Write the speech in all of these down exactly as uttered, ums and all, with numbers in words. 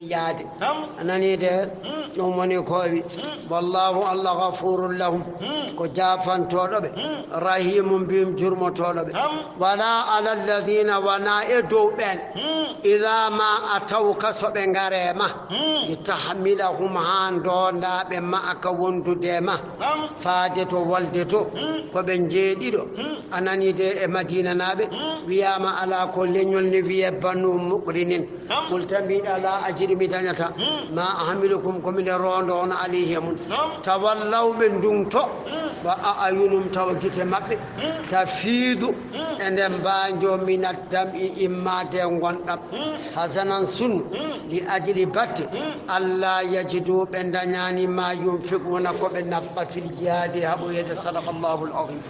yaade. Nam. A nanii de? Mm. Ɗum woni ko o wi. Mm. Wallahu, Allah, ghafurun lahum. Mm. Ko jaafantooɗo ɓe. Mm. Rahimun bihim, jurmotooɗo ɓe. Nam. Wala ala alladhina, wona e dow ɓeen. Mm. Idha ma atawka, so ɓe ngaree ma. Mm. Li tahmilahum, haa ndoondaa ɓe, ma'aka, wondude e ma. Nam. Faade to wolde to. Mm. Ko ɓe njeeɗiɗo. Mm. A nanii de e Madinanaaɓe. Mm. Wiyaama alaa ko leñol ne wiyee Banu Muqrinin. Nam. Qulta, mbiɗa, la ajidi, mi dañata. Mm. Ma ahmilukum, ko miɗen rondo on, alayhi, e mum. Nam. Tawallaw, ɓe ndungto. Mm. Wa a'yunum, tawa gite maɓɓe. Mm. Tafidu, mm, e nden mbaanjo, min addam'i, immaade e ngonɗam. Mm. Hasanan, sun, mm, li ajli, batte. Mm. Alla yajidu, ɓe dañani, ma yunfiquna, ko ɓe nafqa, fil jihadi, haɓoyeede. Sadaqallahul azim.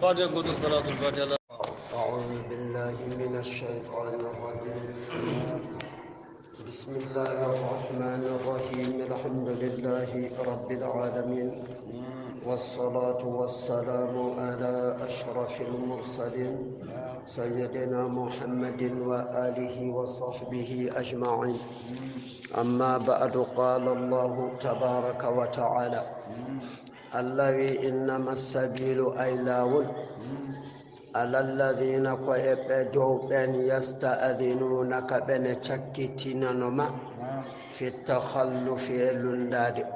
Fatiha, goto, salatul fatiha. أعوذ بالله من الشيطان الرجيم. بسم الله الرحمن الرحيم. الحمد لله رب العالمين. والصلاة والسلام على أشرف المرسلين سيدنا محمد وآله وصحبه أجمعين. أما بعد، قال الله تبارك وتعالى: Allah wi, innama sabilu, ay laawol, ala alladhina, ko e ɓe dow ɓen, yasta'dhinunaka, ɓe ne cakkitinano ma, fi takhallufi, e lunndaade.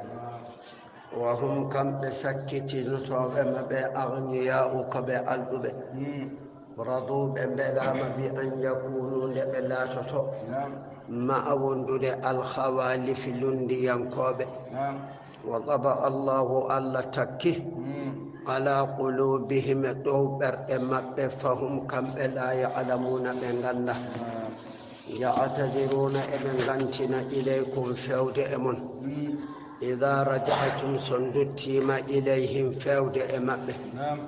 Wa hum, kamɓe sakkitinotooɓe ma ɓe, aghniya'u, ko ɓe alɗuɓe. Radu, ɓe mbelaama, bi an yakunu, nde ɓe laatoto, naam, ma'a, wondude, al khawalifi, lunndiyankooɓe. Naam. Wa taba Allahu, Allah takki, mm, ala qulubihim, e dow ɓerɗe maɓɓe, fahum, kamɓe, la ya'lamuna, ɓe ngannda. Naam. Ya'taziruna, eɓe ngantina, ilaykum, feewde e mon. Mm. Idha raja'tum, so nduttiima, ilayhim, feewde e maɓɓe. Naam.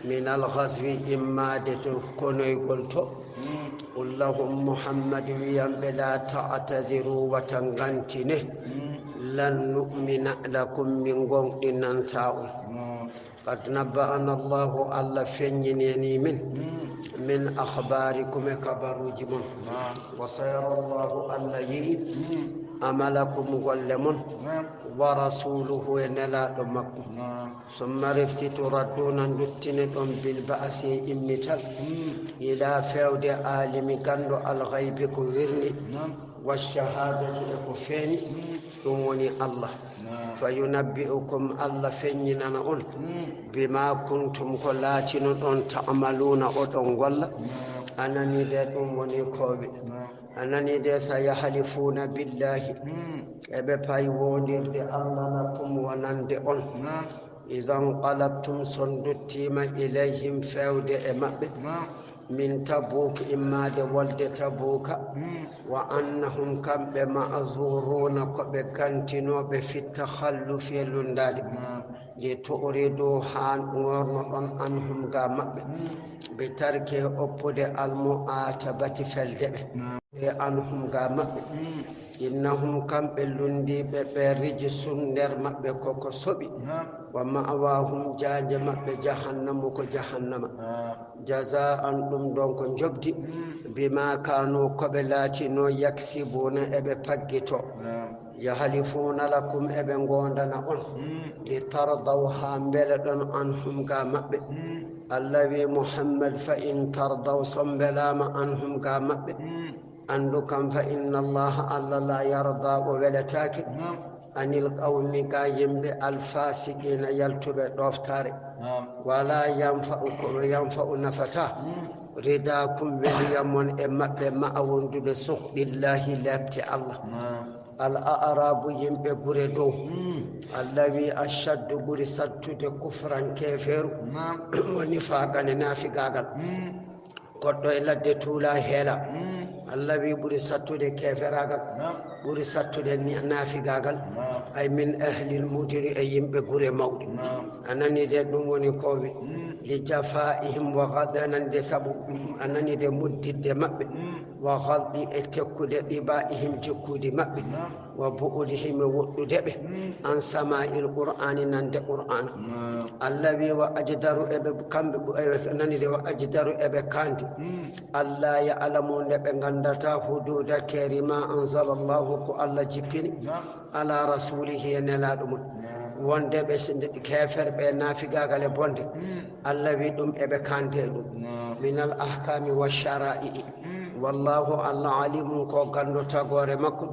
Minal ghazwi, immaade to konoygol to. Mm. Qul lahum, Muhammad, wiyan ɓe, la ta'tadiru, wata ngantine. Mm. Lan nu'mina lakum, min ngoonɗinantaa on. Mm. Qad nabba'ana Allahu, Allah feññinani min, mm, min akhbarikum, e kabaruuji mon. Mm. Wa sayara Allahu, Allah yi'i, mm, amalakum, golle mon. Mm. Wa rasuluhu, e nelaaɗo makko. Mm. Summa, refti, turadduna, nduttine ɗon, bil ba'si, e immital, mm, ila, feewde, alimi, ganndo, al ghaybi, ko wirni, naam, wa shahadati, e ko feeñi, mm, ɗum woni Allah. Naam. Fa yunabbi'ukum, Allah feññinana on, mm, bima kuntum, ko laatinoɗon, ta'maluna, oɗon golla. Naam. A nanii de, ɗum woni ko wi. Naam. A nanii de, sayahlifuna billahi. Mm. Eɓe pay wondirde Allah, lakum, wonande on. Naam. Idha nqalabtum, so nduttiima, ilayhim, feewde e maɓɓe. Naam. Min Tabuk, immaade wolde Tabuka. Mm. Wa annahum, kamɓe, ma'zuruna, ko ɓe gantinooɓe, fi takhallufi, e lunndaade. Naam. Li tu'ridu, haa ŋoornoɗon, anhum, ga maɓɓe. Mm. Bi tarki, oppude, al mu'atabati, felde ɓe. Naam. E anhum, ga maɓɓe. Mm. Innahum, kamɓe lunndiiɓe ɓe, rijsun, nder maɓɓe ko ko soɓi. Naam. Wa ma'wahum, jaanje maɓɓe, jahannamu, ko jahannama. Naam. Jaza'an, ɗum ɗon ko njoɓdi. Mm. Bima kanu, ko ɓe laatino, yaksibuna, eɓe paggito. Naam. Yahlifuna lakum, eɓe ngoondana on. Mm. Li tardaw, haa mbeleɗon, anhum, ga maɓɓe. Mm. Allah wi Muhammad, fa in tardaw, so mbelaama, anhum, ga maɓɓe. Mm. Anndu kam, fa inna Allaha, Allah, la yarda, o weletaake. Naam. Anil qawmi, ga yimɓe, al fasiqina, yaltuɓe ɗooftaare. Naam. Wala yanfa'u, ko yanfa'u, nafataa. Mm. Ridakum, weliya mon e maɓɓe, ma'a, wondude, sukhdillahi, leepte Allah. Naam. Al a'rabu, yimɓe gure dow. Mm. Allah wi, ashaddu, ɓuri sattude, kufran, keefeeru. Naam. Wa nifaqan, e naafigaagal. Mm. Goɗɗo e ladde tuula heela. Mm. Allah wi, ɓuri sattude keeferaagal. Naam. Ɓuri sattude ni-, naafigaagal. Naam. Ay min ahlil muduni, e yimɓe gure mawɗe. Naam. A nanii de, ɗum woni ko wi. Mm. Li jafaihim wa ghad-, a nanii de sabu, a nanii de muddidde maɓɓe. Mm. وغلظ e tekkude طباعهم jikkuuji maɓɓe, وبعدهم e woɗɗude ɓe, عن سماع القرآن nande Qur'aana. Allah wi, وأجدر eɓe kamɓe ɓu-, eɓe nani de, وأجدر eɓe kaandi, ألا يعلموا nde ɓe nganndataa, حدود keeri ما أنزل الله ko Allah jippini, على رسوله e nelaaɗo mum. Wonde ɓe s-, nde, keeferɓe naafigaagal e bonde, Allah wi ɗum eɓe kaandi e ɗum. من الأحكام والشرائع. والله Allah عليم ko ganndo tagoore makko,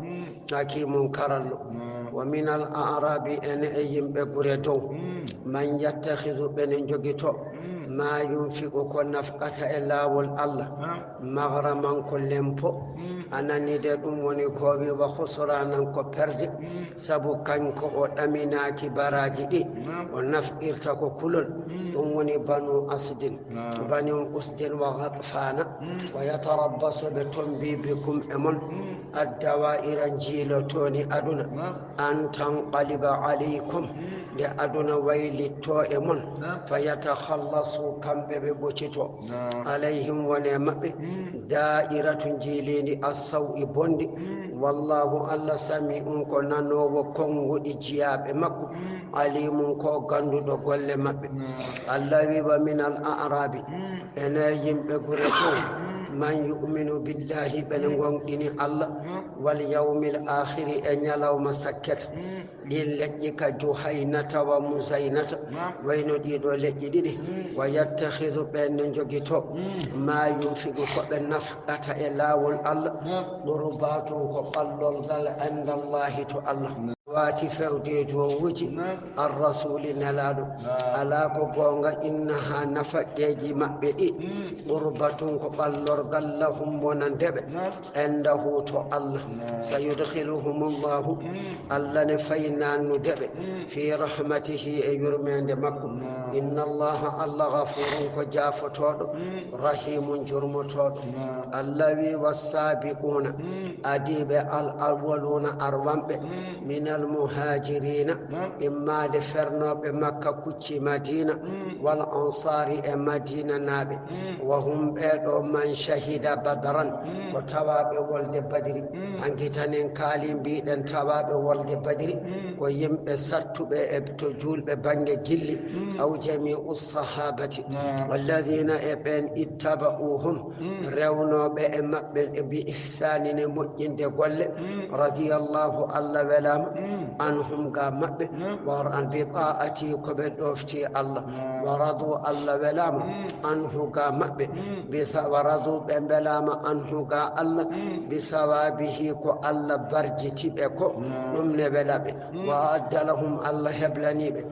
حكيم karallo. ومن الأعراب ene e yimɓe gure dow, من يتخذ ɓe ne njogito, ما ينفق ko nafqata e laawol Allah, مغرما ko lempo. A nani de, ɗum woni ko wi وخسرانا ko perde, sabu kanko o ɗaminaaki baraaji ɗi, o nafqirta ko kulol. Ɗum woni بنو أسد, بنو أسد وغطفان. ويتربص ɓe tombi بكم e mon, الدوائر njiilotooni aduna, أن تنقلب عليكم nde aduna waylitto e mon, فيتخلصوا kamɓe ɓe ɓocito, عليهم wone maɓɓe, دائرة njiiliindi السوء bonndi. والله Allah سميع ko nanoowo konnguɗi jiyaaɓe makko, عليم ko gannduɗo golle maɓɓe. Allah wi ومن الأعراب ene yimɓe gure dow, من يؤمن بالله ɓe ne ngonɗini Allah, واليوم الآخر e ñalawma sakket. Ɗin leƴƴi ka Juhaynata wa Muzaynata, wayno ɗiɗo leƴƴi ɗiɗi. ويتخذ ɓen ne njogito, ما ينفق ko ɓe nafqata e laawol Allah, قربات ko ɓallorgal, عند الله to Allah. Waati fewde duwawuuji الرسول nelaaɗo. Alaa ko goonga, إنها nafaqeeji maɓɓe ɗi, قربة ko ɓallorgal, لهم wonande ɓe, عنده to Allah. سيدخلهم الله Allah ne fay naannude ɓe, في رحمته e yurmeende makko. إن الله Allah غفور ko jaafotooɗo, رحيم jurmotooɗo. Allah wi والسابقون adiiɓe الأولون arwanɓe, من المهاجرين immaade fernooɓe Makka kucci Madiina, والأنصار e Madiinanaaɓe. وهم ɓee ɗoo من شهد بدرا ko tawaaɓe wolde Badri. Hanki tan en kaali mbiɗen tawaaɓe wolde Badri ko yimɓe sattuɓe e to juulɓe bannge gilli, أو جميع الصحابة الذين e ɓeen اتبعوهم rewnooɓe e maɓɓe بإحسان e moƴƴinde golle, رضي الله Allah welaama, عنهم ga maɓɓe, ورضوا بطاعته ko ɓe ɗoofti Allah, ورضوا Allah welaama, عنه ga maɓɓe, بث- ورضوا ɓe mbelaama, عنه ga Allah, بثوابه ko Allah barjiti ɓe ko, ɗum ne wela ɓe. وأعد لهم Allah heblani ɓe,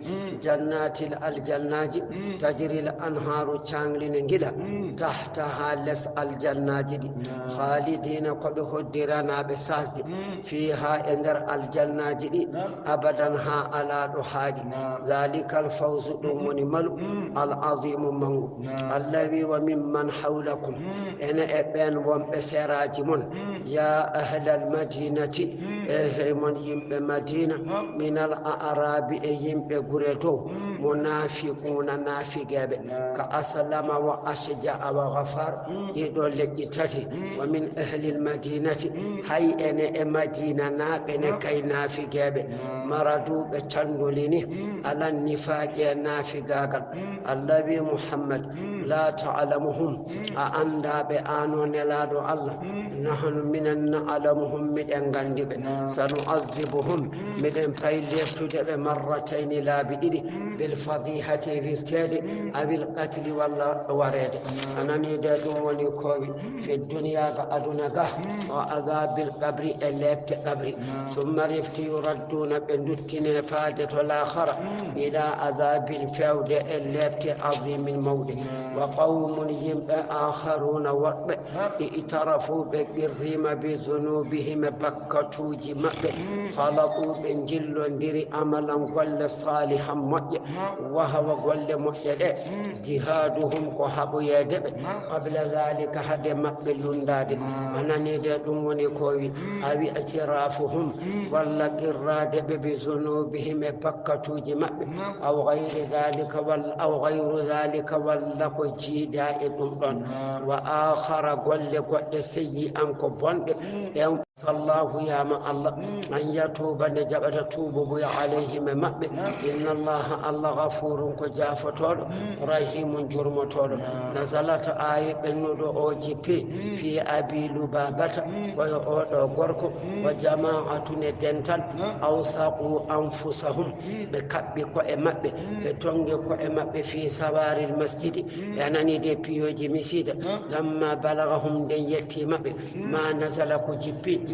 جنات aljannaaji, تجري الأنهار caangli ne ngila, تحتها les aljannaaji ɗi, خالدين ko ɓe hoddiranaaɓe saasde, فيها e nder aljannaaji ɗi, أبدا haa alaa ɗo haaɗi. ذلك الفوز ɗum woni malu, العظيم manngu. Allah wi وممن حولكم ene e ɓeen wonɓe seraaji mon, يا أهل المدينة e hey mon yimɓe Madiina, من الأعراب e yimɓe gure dow, منافقون naafigeeɓe, كأسلم وأشجع وغفار ɗiɗo leƴƴi tati, ومن أهل المدينة hay ene e Madiinanaaɓe ne kay naafigeeɓe, مردوا ɓe candolini, على النفاق e naafigaagal. Allah wi Muhammad, لا تعلمهم a anndaa ɓe, aan o nelaaɗo Allah, نحن minen نعلمهم miɗen nganndi ɓe, سنعذبهم miɗen pay lertude ɓe, مرتين laabi ɗiɗi, بالفضيحة e wirteede, أو القتل walla wareede. A nanii de, ɗum woni ko wi في الدنيا ga aduna ga, وعذاب القبر e leepte qabri. ثم refti يردون ɓe duttine faade to laakhara, إلى عذاب feewde e leepte, عظيم mawɗe. وقوم yimɓe, آخرون woɗɓe, اعترفوا ɓe qirriima, بذنوبهم e bakkatuuji maɓɓe, خلطوا ɓe njillondiri, عملا golle, صالحا moƴƴe, وهو golle moƴƴe ɗe, جهادهم ko haɓoyeede ɓe, قبل ذلك hade maɓɓe lunndaade. A nanii de, ɗum woni ko wi, أو اعترافهم walla qirraade ɓe, بذنوبهم e bakkatuuji maɓɓe, أو غير ذلك walla, أو غير ذلك walla ko jiida e ɗum ɗon. Wa akhara, golle goɗɗe, seyyi an ko bonɗe. Ɗen sallahu yama Allah an yatuba nde jaɓata tuubu buya alayhim e maɓɓe. Inna Allaha, Allah, ghafurun ko jaafotoɗo, rahimun jurmotoɗo. Nazalat, aye ɓennuɗo o jippi fi abi lubabata, koyo oɗo gorko, wa jama'atun e dental, awsaqu anfusahum, ɓe kaɓɓi ko'e maɓɓe, ɓe tongi ko'e maɓɓe fi sawaril masjidi, ɓe anani de piyoji misida. Lamma balagahum, nden yetti maɓɓe ma nazala ko jippi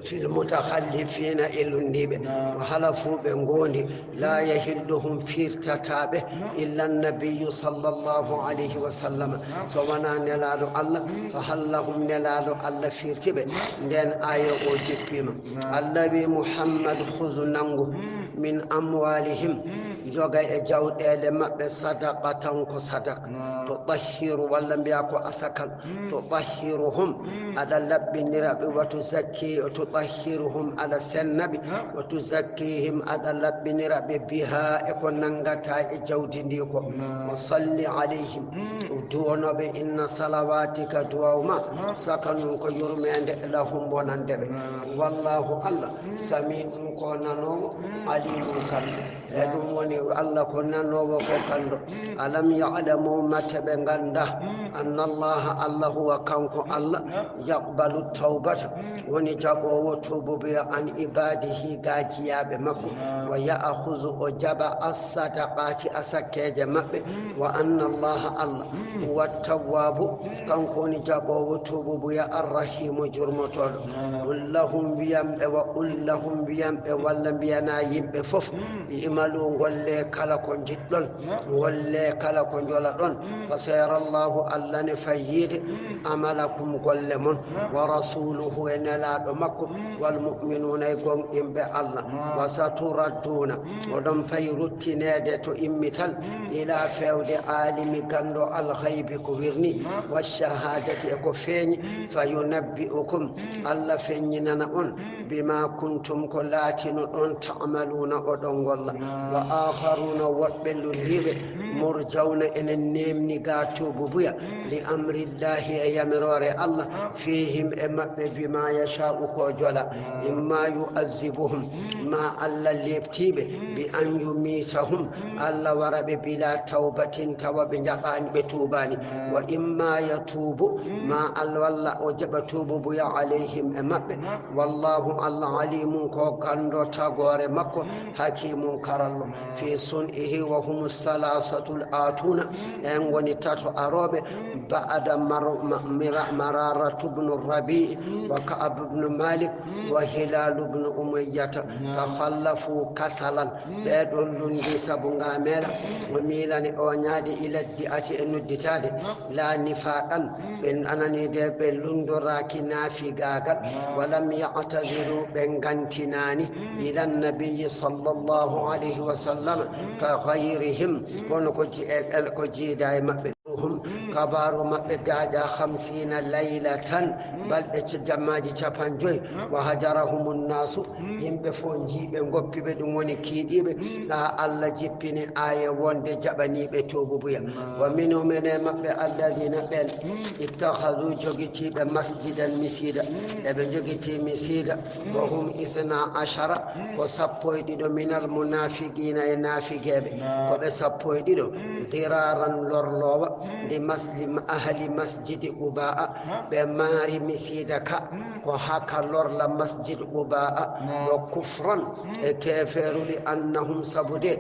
fil mutakhallifina e lundiɓe. Wa halafu, ɓe gondi, la yahilluhum, firtataɓe, illa nabiyyu sallallahu alayhi wa sallam, so wona nelaɗo Allah. Fa hallahum, nelaɗo Allah firtiɓe. Nden aya o jippima. Allah wi, Muhammad, khudh, nangu, min amwalihim, joga e jawɗele maɓɓe, sadaqatan, ko sadaka, tutahhiru, walla mbiya ko asakal, tutahhiruhum, aɗa laɓɓinira ɓe, wa tuzakki, tutahhiruhum, aɗa senna ɓe, wa tuzakkihim, aɗa laɓɓinira ɓe, biha, e ko nangata e jawdi ndi ko. Wa salli alayhim, duwono ɓe, inna salawatika, duwaw ma, sakanun, ko yurmende, lahum, wonande ɓe. Wallahu, Allah, sami'un, ko nanowo, alimun, kanɗo. E ɗum woni Allah ko nanowo, ko kanɗo. Alam ya'lamu, mate ɓe ganda, anna Allaha, Allah, huwa, kanko Allah, yaqbalu tawbata, woni jaɓowo tuububuya, an ibadihi, ga jiyaaɓe makko, wa ya'khudhu, o jaɓa, as-sadaqati, asakkeje maɓɓe, wa anna Allaha, Allah, huwa tawwabu, kanko woni jaɓowo tuububuya, arrahimu, jurmotoɗo. Qul lahum, wiyan ɓe, wa qul lahum, wiyan ɓe, walla mbiyana yimɓe fof, i'malu, golle kala ko jiɗɗon, golle kala ko jolaɗon, fa sayara Allahu, Allah ne fay yiide, amalakum, golle mon, wa rasuluhu, e nelaɗo makko, wal mu'minuna, e gonɗinɓe Allah. Wa saturadduna, oɗon pay ruttinede to immital, ila fewde alimi, gando, al ghaybi, ko wirni, wa shahadati, e ko feeñi, fa yunabbi'ukum, Allah feññinana on, bima kuntum, ko laatino ɗon, ta'maluna, oɗon golla. Wa akharuna, woɗɓe lundiɓe, murjawna, enen nemni ga tuububuya, li amrillahi, e yamirore Allah, fihim, e maɓɓe, bima yasha'u, ko jola, imma yu'azzibuhum, ma Allah leptiɓe, bi an yumitahum, Allah wara ɓe bila tawbatin, tawa ɓe jaɓani, ɓe tuubani, wa imma yatubu, ma Allah, walla o jaɓa tuububuya, alayhim, e maɓɓe. Wallahu, Allah, alimun, ko gando tagore makko, hakimun, karallo. Fi sun'ihi, wa humu salasatul atuna, en ngoni tato aroɓe, ba'da mar-, ma-, mira-, Mararatu bnu Rabi'i, wa Ka'ab bnu Malik, wa Hilal bnu Umayyata, takhallafu kasalan, ɓe ɗon lundi sabu ngamela, o milani o ñaade, ila di'ati, e nodditade, la nifaqan, ɓe anani de ɓe lundoraaki naafigaagal, wa lam ya'taziru, ɓe ngantinaani, ila nabiyyi sallallahu alayhi wa sallam, ka ghayrihim, kono ko ji-, e, e, ko jiida e maɓɓe. Hum, kabaaru maɓɓe daaƴa, khamsina laylatan, balɗe ca-, jammaaji capanɗe joyi, wa hajarahum nnaasu, yimɓe fof njii ɓe, ngoppi ɓe, ɗum woni kiiɗiiɓe, haa Allah jippini aaya wonde jaɓaniiɓe tuububuya. Wa minhum, ene maɓɓe, alladina, ɓen, ittakhadhu, jogitiiɓe, masjidan, misiida, eɓe jogitii misiida, wa hum ithna ashara, ko sappo e ɗiɗo, minal munafiqina, e naafigeeɓe, ko ɓe sappo e ɗiɗo, diraran, lorloowa, li mas-, li ma-, ahli masjidi Qubaa, ɓe maari misiida ka, ko haka lorla masjid Qubaa, wa kufran, e keeferuli, annahum, sabu de,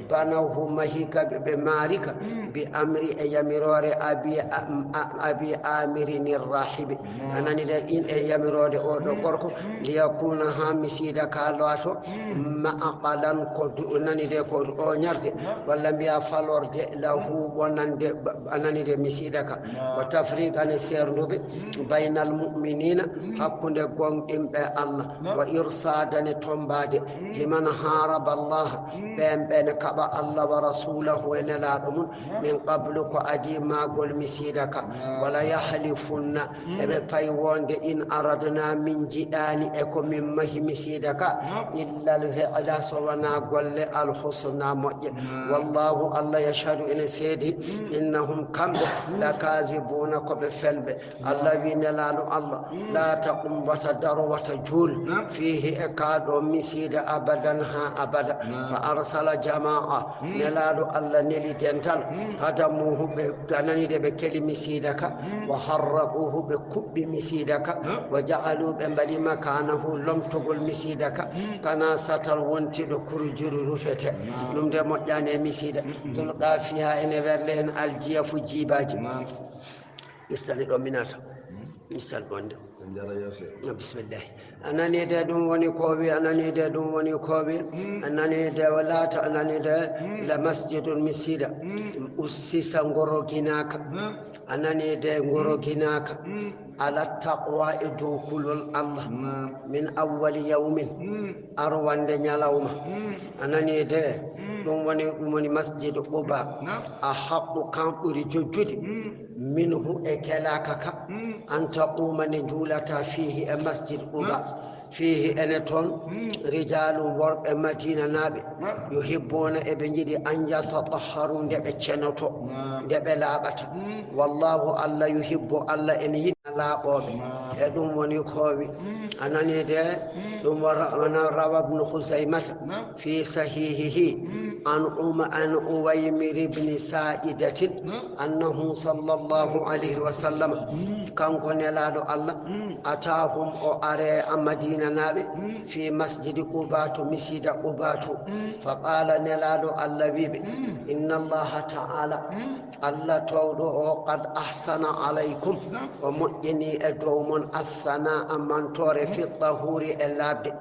banawhu, mahi ka, ɓe, ɓe maari ka, bi amri, e yamiroore, abi, a-, a-, abi amirin rahibi, a nani de, in e yamiroode o ɗo gorko, liyakuna, haa misiida ka laato, ma'aqalan, ko du-, nani de, ko oñarde, walla mbiya falorde, lahu, wonande, ba-, a nani de, misiida ka, wa tafriqan, e seernduɓe, baynal mu'minina, hakkunde gonɗinɓe Allah, wa irsadan, e tombaade, liman haraba Allah, ɓen, ɓen kaɓa Allah wa rasulahu, e nelaaɗo mum, min qablu, ko adii maagol misiida ka, wala yahlifunna, eɓe payi wonde, in aradna, min jiɗaani, e ko min mahi misiida ka, illa al fi'la, so wonaa golle, al husna, moƴƴe. Wallahu, Allah, yashhadu, ene seedi, innahum, Kamɓe, lakazibuna, ko ɓe fenɓe. Allah wi Nelaaɗo Allah, la taqum, wata daro, wata juul, fiihi, e kaa ɗo misiida, abadan, haa abada. Fa arsala jamaa, Nelaaɗo Allah neli dental, hadamuhu, ɓe ganani de, ɓe keli misiida ka, wa harraquhu, ɓe kuɓɓi misiida ka, wa ja'alu, ɓe mbaɗi makanahu, lomtogol misiida ka, kana satal wonti ɗo kurujuru rufete. Ɗum de moƴƴani e misiida. Tulqa fiha, ene werle heen aljiyafu, jiibaaji. Naam. Issani ɗo minata. Issani ɗon de. Ko jara yose. No, bismillahi. A nani de ɗum woni ko wi, a nani de ɗum woni ko wi. A nani de walaata, a nani de la masjidun misiida. Ussisa ngoro ginaaka. A nani de ngoro ginaaka. Ala taqwa, e dow kulol Allah. Naam. Min awwali yawmin. Arwande ñalawma. A nani de, ɗum woni, ɗum woni Masjid Quba. Naam. A haqqu, kan ɓuri jojjude. Minhu, e kelaka ka. An taquma, nde juulata, fiihi, e Masjid Quba. Naam. Fiihi, ene toon, rijalun, worɓe Madina naaɓe. Naam. Yuhibbuna, eɓe njiɗi, an yatatahharu, nde ɓe cenoto, naam, nde ɓe laaɓata. Wallahu, Allah, yuhibbu, Allah ene yiɗi laaɓooɓe. Naam. E ɗum woni koowi. A nani de? Ɗum wa-, wona rawa Ibnu Khuzaymata, naam, fi sahihihi, an Uma-, an Uwaymir ibn Sa'idatin, naam, annahu sallallahu alayhi wa sallam, kanko Nelaaɗo Allah, atahum, o are a Madina naaɓe, fi masjidi Quba, to misiida Quba to. Fa qala, Nelaaɗo Allah wi ɓe, inna Allaha ta'ala, Allah toowɗo o, qad ahsana alaykum, o moƴƴini e dow mon, assana, a mantoore, fi tahuri, e laaɓde,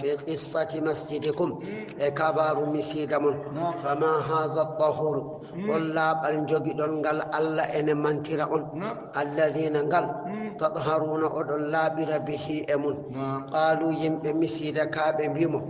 fi qissati masjidikum, e kabaaru misiida mon. Fama hadha tahuru, on laaɓal jogiɗon ngal, Allah ene mantira on, alladhina, ngal, tatharuna, oɗon laaɓira, bihi, e mun. Qalu, yimɓe misiida ka ɓe mbi mo,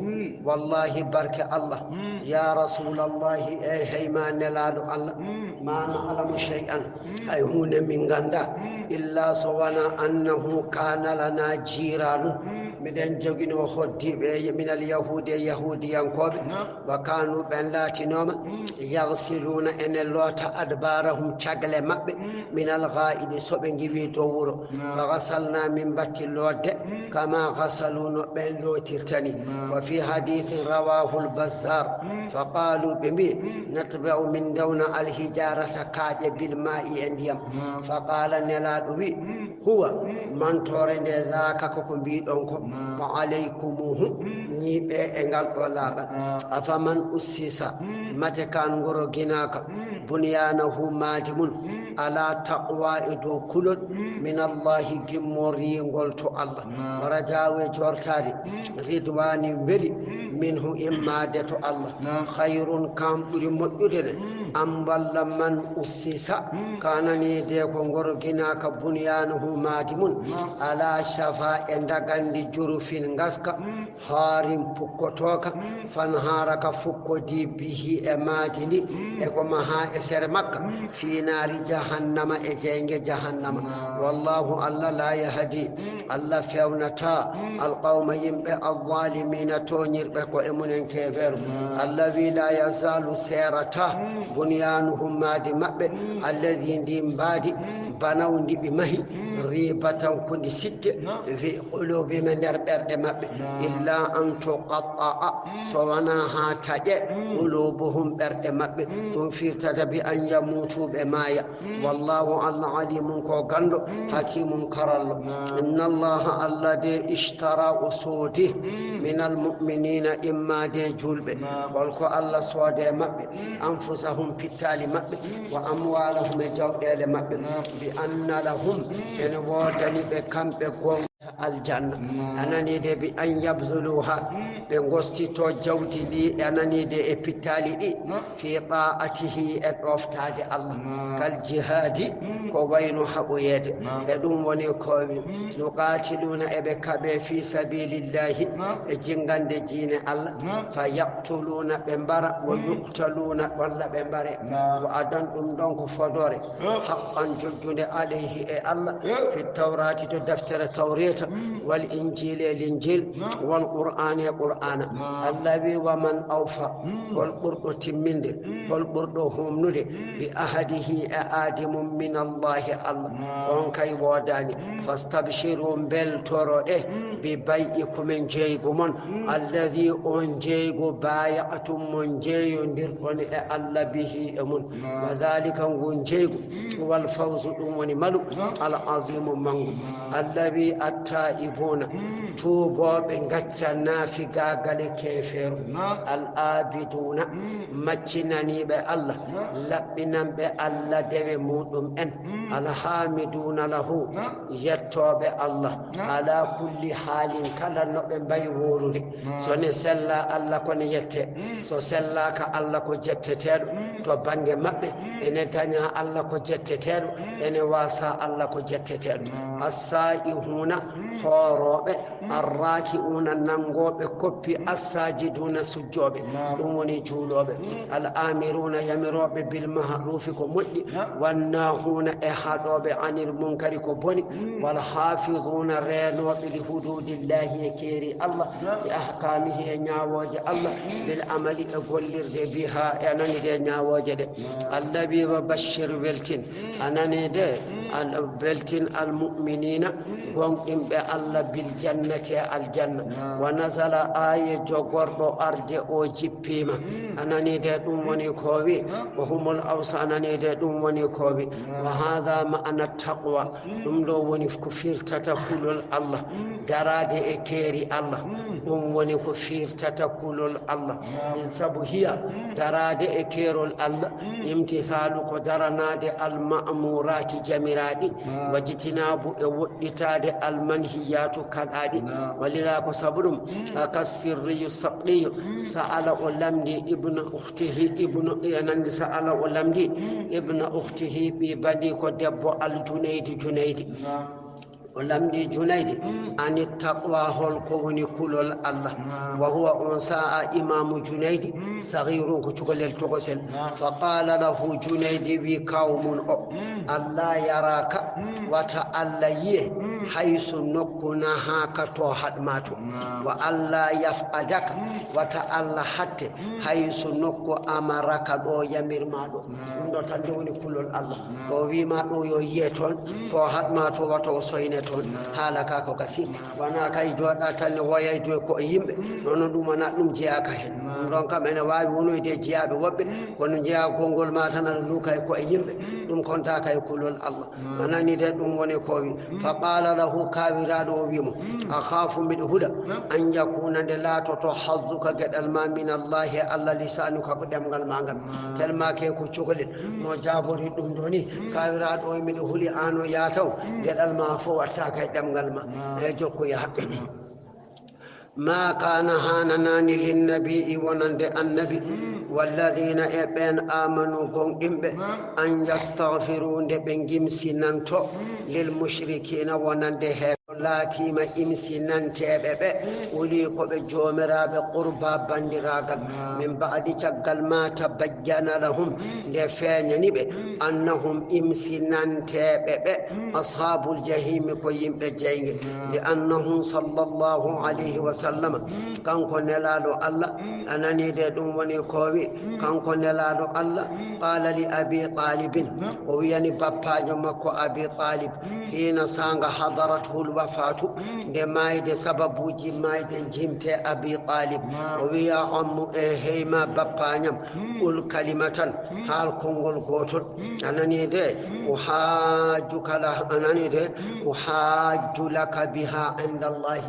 wallahi, barke Allah, ya rasulallahi, e heyma Nelaaɗo Allah, ma na'lamu shay'an, hay huunde min ngannda, illa so wona annahu kana lana jiranun, miɗen joginoo hoddiiɓe minal yahudi, e yahudiyankooɓe, wa kanu, ɓen laatinooma, yagsiluna, ene loota, adbarahum, cagle maɓɓe, minal ghaa'idi, so ɓe ngiwii dow wuro. Fa ghasalna, min batti lootde, kama ghasalu, no ɓen lootirta ni. Wa fi hadithin rawahul Bazzar, fa qalu, ɓe mbi, natba'u, min dewna, alhijarata, kaaƴe, bil ma'i, e ndiyam. Fa qala, Nelaaɗo wi, huwa, mantoore nde, zaaka, ko ko mbiɗon ko, wa alaykumuhu, ñiiɓe e ngal ɗo laaɓal. Afaman ussisa, mate kan ngoro ginaaka, bunyanahu, maadi mun, ala taqwa, e dow kulol, min Allahi, gimmoriingol to Allah. Wa rajawu, e jortaade, ridwani, weli, minhu, immaade to Allah. Khayrun, kan ɓuri moƴƴude ne, am walla man ussisa, kanani de ko ngoro ginaaka, bunyanahu, maadi mun, ala shafa, e ndagandi, jurufin, ngaska, haarin, pukkotooka, fanhaara, ka fukkodi, bihi, e maadi ndi, e ko maha e sere makka, fi naari jahannama, e jeynge jahannama. Wallahu, Allah, la yahdi, Allah fewnata, alqawma, yimɓe, alzalimina, tooñirɓe ko e munen keeferu. Allah wi, la yazalu, seerata, bunyanuhum, maadi maɓɓe, alladi, ndi mbaadi, banaw, ndi ɓe mahi, ribatan, ko ndi sikke, fi qulubihim, e nder ɓerɗe maɓɓe, illa an tuqatta'a, so wona haa taƴe, qulubuhum, ɓerɗe maɓɓe. Ɗum firtata bi an yamutu, ɓe maaya. Wallahu, Allah, alimun, ko ganndo, hakimun, karallo. Inna Allaha, Allah de, ishtara, o soodi, minal mu'minina, immaade julɓe. Hol ko Allah soode maɓɓe? Anfusahum, pittaali maɓɓe, wa amwalahum, e jawɗeele maɓɓe, bi anna lahum, ene woodani ɓe kamɓe gonta aljanna. A nani de, bi an yabdhuluha, ɓe gostito jawdi ndi, a nani de, e pittaali ɗi, fi ta'atihi, e ɗoftaade Allah, kal jihadi, ko wayno haɓoyeede. E ɗum woni kowi, yuqatiluna, eɓe kaɓe, fi sabilillahi, e jingande diine Allah, fa yaqtuluna, ɓe mbara, wa yuqtaluna, walla ɓe mbare. Wa adan, ɗum ɗon ko fodoore, haqqan, jojjunde, alayhi, e Allah, fi tawrati, to deftere tawreta, والإنجيل e Linjil, والقرآن e Qur'aana. Allah wi: ومن أوفى, hol ɓurɗo timminde, hol ɓurɗo humnude, بعهده e aadi mum, من الله Allah, on kay woodaani. فاستبشروا, mbeltoroɗe, ببيعكم e njeeygu mon, الذي on njeeygu, بايعتم mo njeeyondirɗon e Allah به e mum. وذلك ngu njeeygu, هو الفوز ɗum woni malu, العظيم manngu. Allah wi: التائبون, tuubooɓe ngacca naafigaagal e keefeeru. العابدون, maccinaniiɓe Allah, laɓɓinanɓe Allah dewe muɗum en. الحامدون له, yettooɓe Allah, على كل حال, kala no ɓe mbayi wuurude. So ne sella Allah ko ne yette, so sellaaka Allah ko jetteteeɗo to bannge maɓɓe, ene daña Allah ko jetteteeɗo, ene waasa Allah ko jetteteeɗo. السائحون, hoorooɓe, الراكعون, nanngooɓe koppi, الساجدون, sujjooɓe, ɗum woni juulooɓe. الآمرون, yamirooɓe, بالمعروف ko moƴƴi, والناهون, e haɗooɓe, عن المنكر ko boni, والحافظون, reenooɓe, لحدود الله e keeri Allah, بأحكامه e ñaawooje Allah, بالعمل e gollirde, بها, e nani de ñaawooje ɗe. Allah wi: وبشر, weltin, a nani de, al-, weltin, المؤمنين, gonɗinɓe Allah, بالجنة e aljanna. ونزل, aaye jogorɗo arde o jippiima. A nani de, ɗum woni ko wi: وهم الأوس, a nani de, ɗum woni ko wi: وهذا معنى التقوى. Ɗum ɗo woni ko firtata kulol Allah, daraade e keeri Allah. Ɗum woni ko firtata kulol Allah. Min sabu hiya, daraade e keerol Allah, امتثال ko daranaade, المأمورات jamiraaɗi, واجتناب e woɗɗitaade, المنهيات kaɗaaɗi. ولذا ko sabu ɗum, كالسري السقطي, سأل o lamndi, ابن أخته, ابن, e nandi, سأل o lamndi, ابن أخته, ɓii bandiiko debbo Al-Junaydi, Junaydi. O lamndi Junaydi, عن التقوى, hol ko woni kulol Allah. وهو on saa'a imaamu Junaydi, صغير ko cukalel tokosel. فقال له, Junaydi wi kaaw mum o, ألا يراك, wata Allah yi'e, حيث nokku نهاك to haɗ ma to. وألا يفقدك, wata Allah hatte, حيث nokku أمرك ɗo yamir ma ɗo. Ɗum ɗo tan nde woni kulol Allah. To o wi ma ɗo yo yi'e toon, to haɗ ma to wata o soyne toon. Haala ka ko gasi. Wona kay jooɗa tan ne woyaydu e ko e yimɓe. Noon ɗum wona ɗum jeyaaka heen. Ɗum ɗon kam ene waawi wonoyde e jeyaaɓe woɓɓe, kono jeyaa konngol ma tan aɗa luuka e ko e yimɓe. Ɗum kontaaka e kulol Allah. A nani de ɗum woni ko o wi. فقال له, kaawiraaɗo o wi mo, أخاف, miɗo hula, أن يكون, nde laatoto, حظك, geɗal ma, من الله, e Allah, لسانك, ko ɗemngal ma ngal. Tellement que ko cukalel no jaabori ɗum ɗo ni, kaawiraaɗo o, miɗo huli aan o yaataw, geɗal ma fof wattaaka e ɗemngal ma. E jokkoya. ما كان, haananaani, للنبي, wonande Annabi, والذين, e ɓeen, آمنوا, gomɗinɓe, أن يستغفروا, nde ɓe ngimsinanto, للمشركين, wonande he laatiima imsinanteeɓe ɓe, أولي, ko ɓe joomiraaɓe, قربى, banndiraagal, من بعد, caggal ما تبين لهم, nde feeñani ɓe, أنهم, imsinanteeɓe ɓe, أصحاب الجحيم, ko yimɓe jeynge. لأنه صلى الله عليه وسلم, kanko Nelaaɗo Allah, a nanii de, ɗum woni ko o wi, kanko Nelaaɗo Allah, قال لأبي طالب, o wiyani bappaajo makko Abi Talib, حين, saanga, حضرته الوفاة, nde maayde, sababuuji maayde njimte Abi Talib, o wi: يا عم, e hey ma bappa ñam, قل كلمة, haal konngol gootol, a nanii de, أحاجك لها, a nanii de, أحاج لك بها عند الله,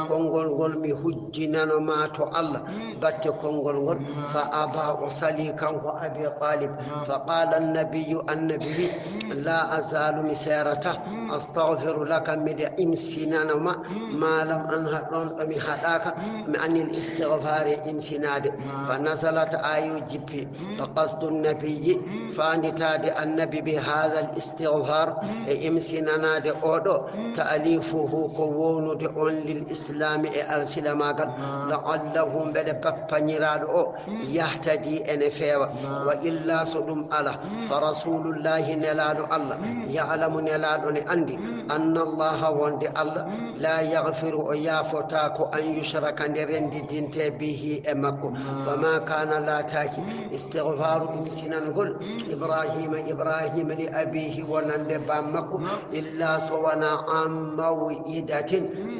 konngol ngol mi hujjinano ma to Allah, batte konngol ngol. فأبى, o salii kanko Abi Talib. فقال النبي, Annabi wi, لا أزال, mi seerata, أستغفر لك, miɗa imsinano ma, ما لم أنه, ɗoon ɗo mi haɗaaka, mi, عن الاستغفار, e imsinaade. فنزلت, aayo jippi, فقصد النبي, faanditaade Annabi, بهذا الاستغفار, e imsinanaade oo ɗo, تأليفه, ko wownude on, للإسلام, e alsilamaagal, لعله, mbele bappaniraaɗo o, يهتدي, ene feewa, وإلا, so ɗum alaa, فرسول الله, Nelaaɗo Allah, يعلم, Nelaaɗo ne anndi, أن الله wonde Allah, لا يغفر o yaafotaako, أن يشرك nde renndidinte به e makko. وما كان laataaki, استغفار imsinangol, إبراهيم Ibrahima لأبيه wonande baaba makko, إلا so wonaa عن موعدة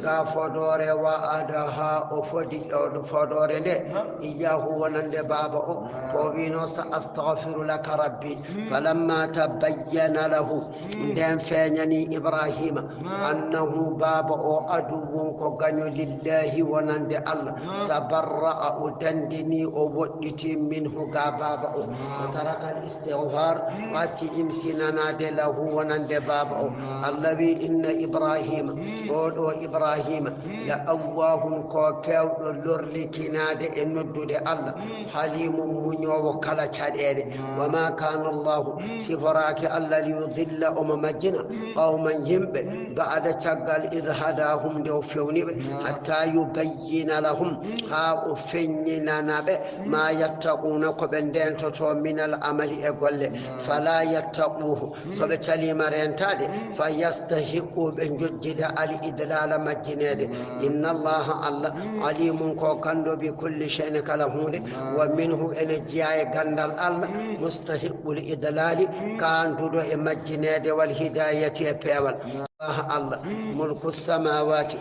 ga fodoore, وعدها o fodi o fodoore nde, إياه wonande baaba o, ko o wiino سأستغفر لك ربي. فلما تبين له nden feeñani Ibrahima, أنه baaba o, عدو ko gaño, لله wonande Allah, تبرأ o danndini, o woɗɗiti, منه ga baaba o, وترك الاستغفار o acci imsinanaade, له wonande baaba o. Allah wi, إن إبراهيم oo ɗo Ibrahima, لأواه ko keewɗo lorlikinaade e noddude Allah, حليم muñoowo kala caɗeele. وما كان الله siforaaki Allah, ليضل omo majjina, قوما yimɓe, بعد caggal, إذ هداهم nde o fewni ɓe, حتى يبين لهم haa o feññinana ɓe, ما يتقون ko ɓe ndeentotoo, من العمل e golle. فلا يتقوه so ɓe caliima reentaade, فيستحقوا ɓe njojjida, الإضلال majjineede. إن الله Allah, عليم ko ganndo, بكل شيء kala huunde, ومنه ene jeyaa e ganndal Allah, مستحق الإضلال kaanduɗo e majjineede, والهداية e peewal. الله Allah, ملك السماوات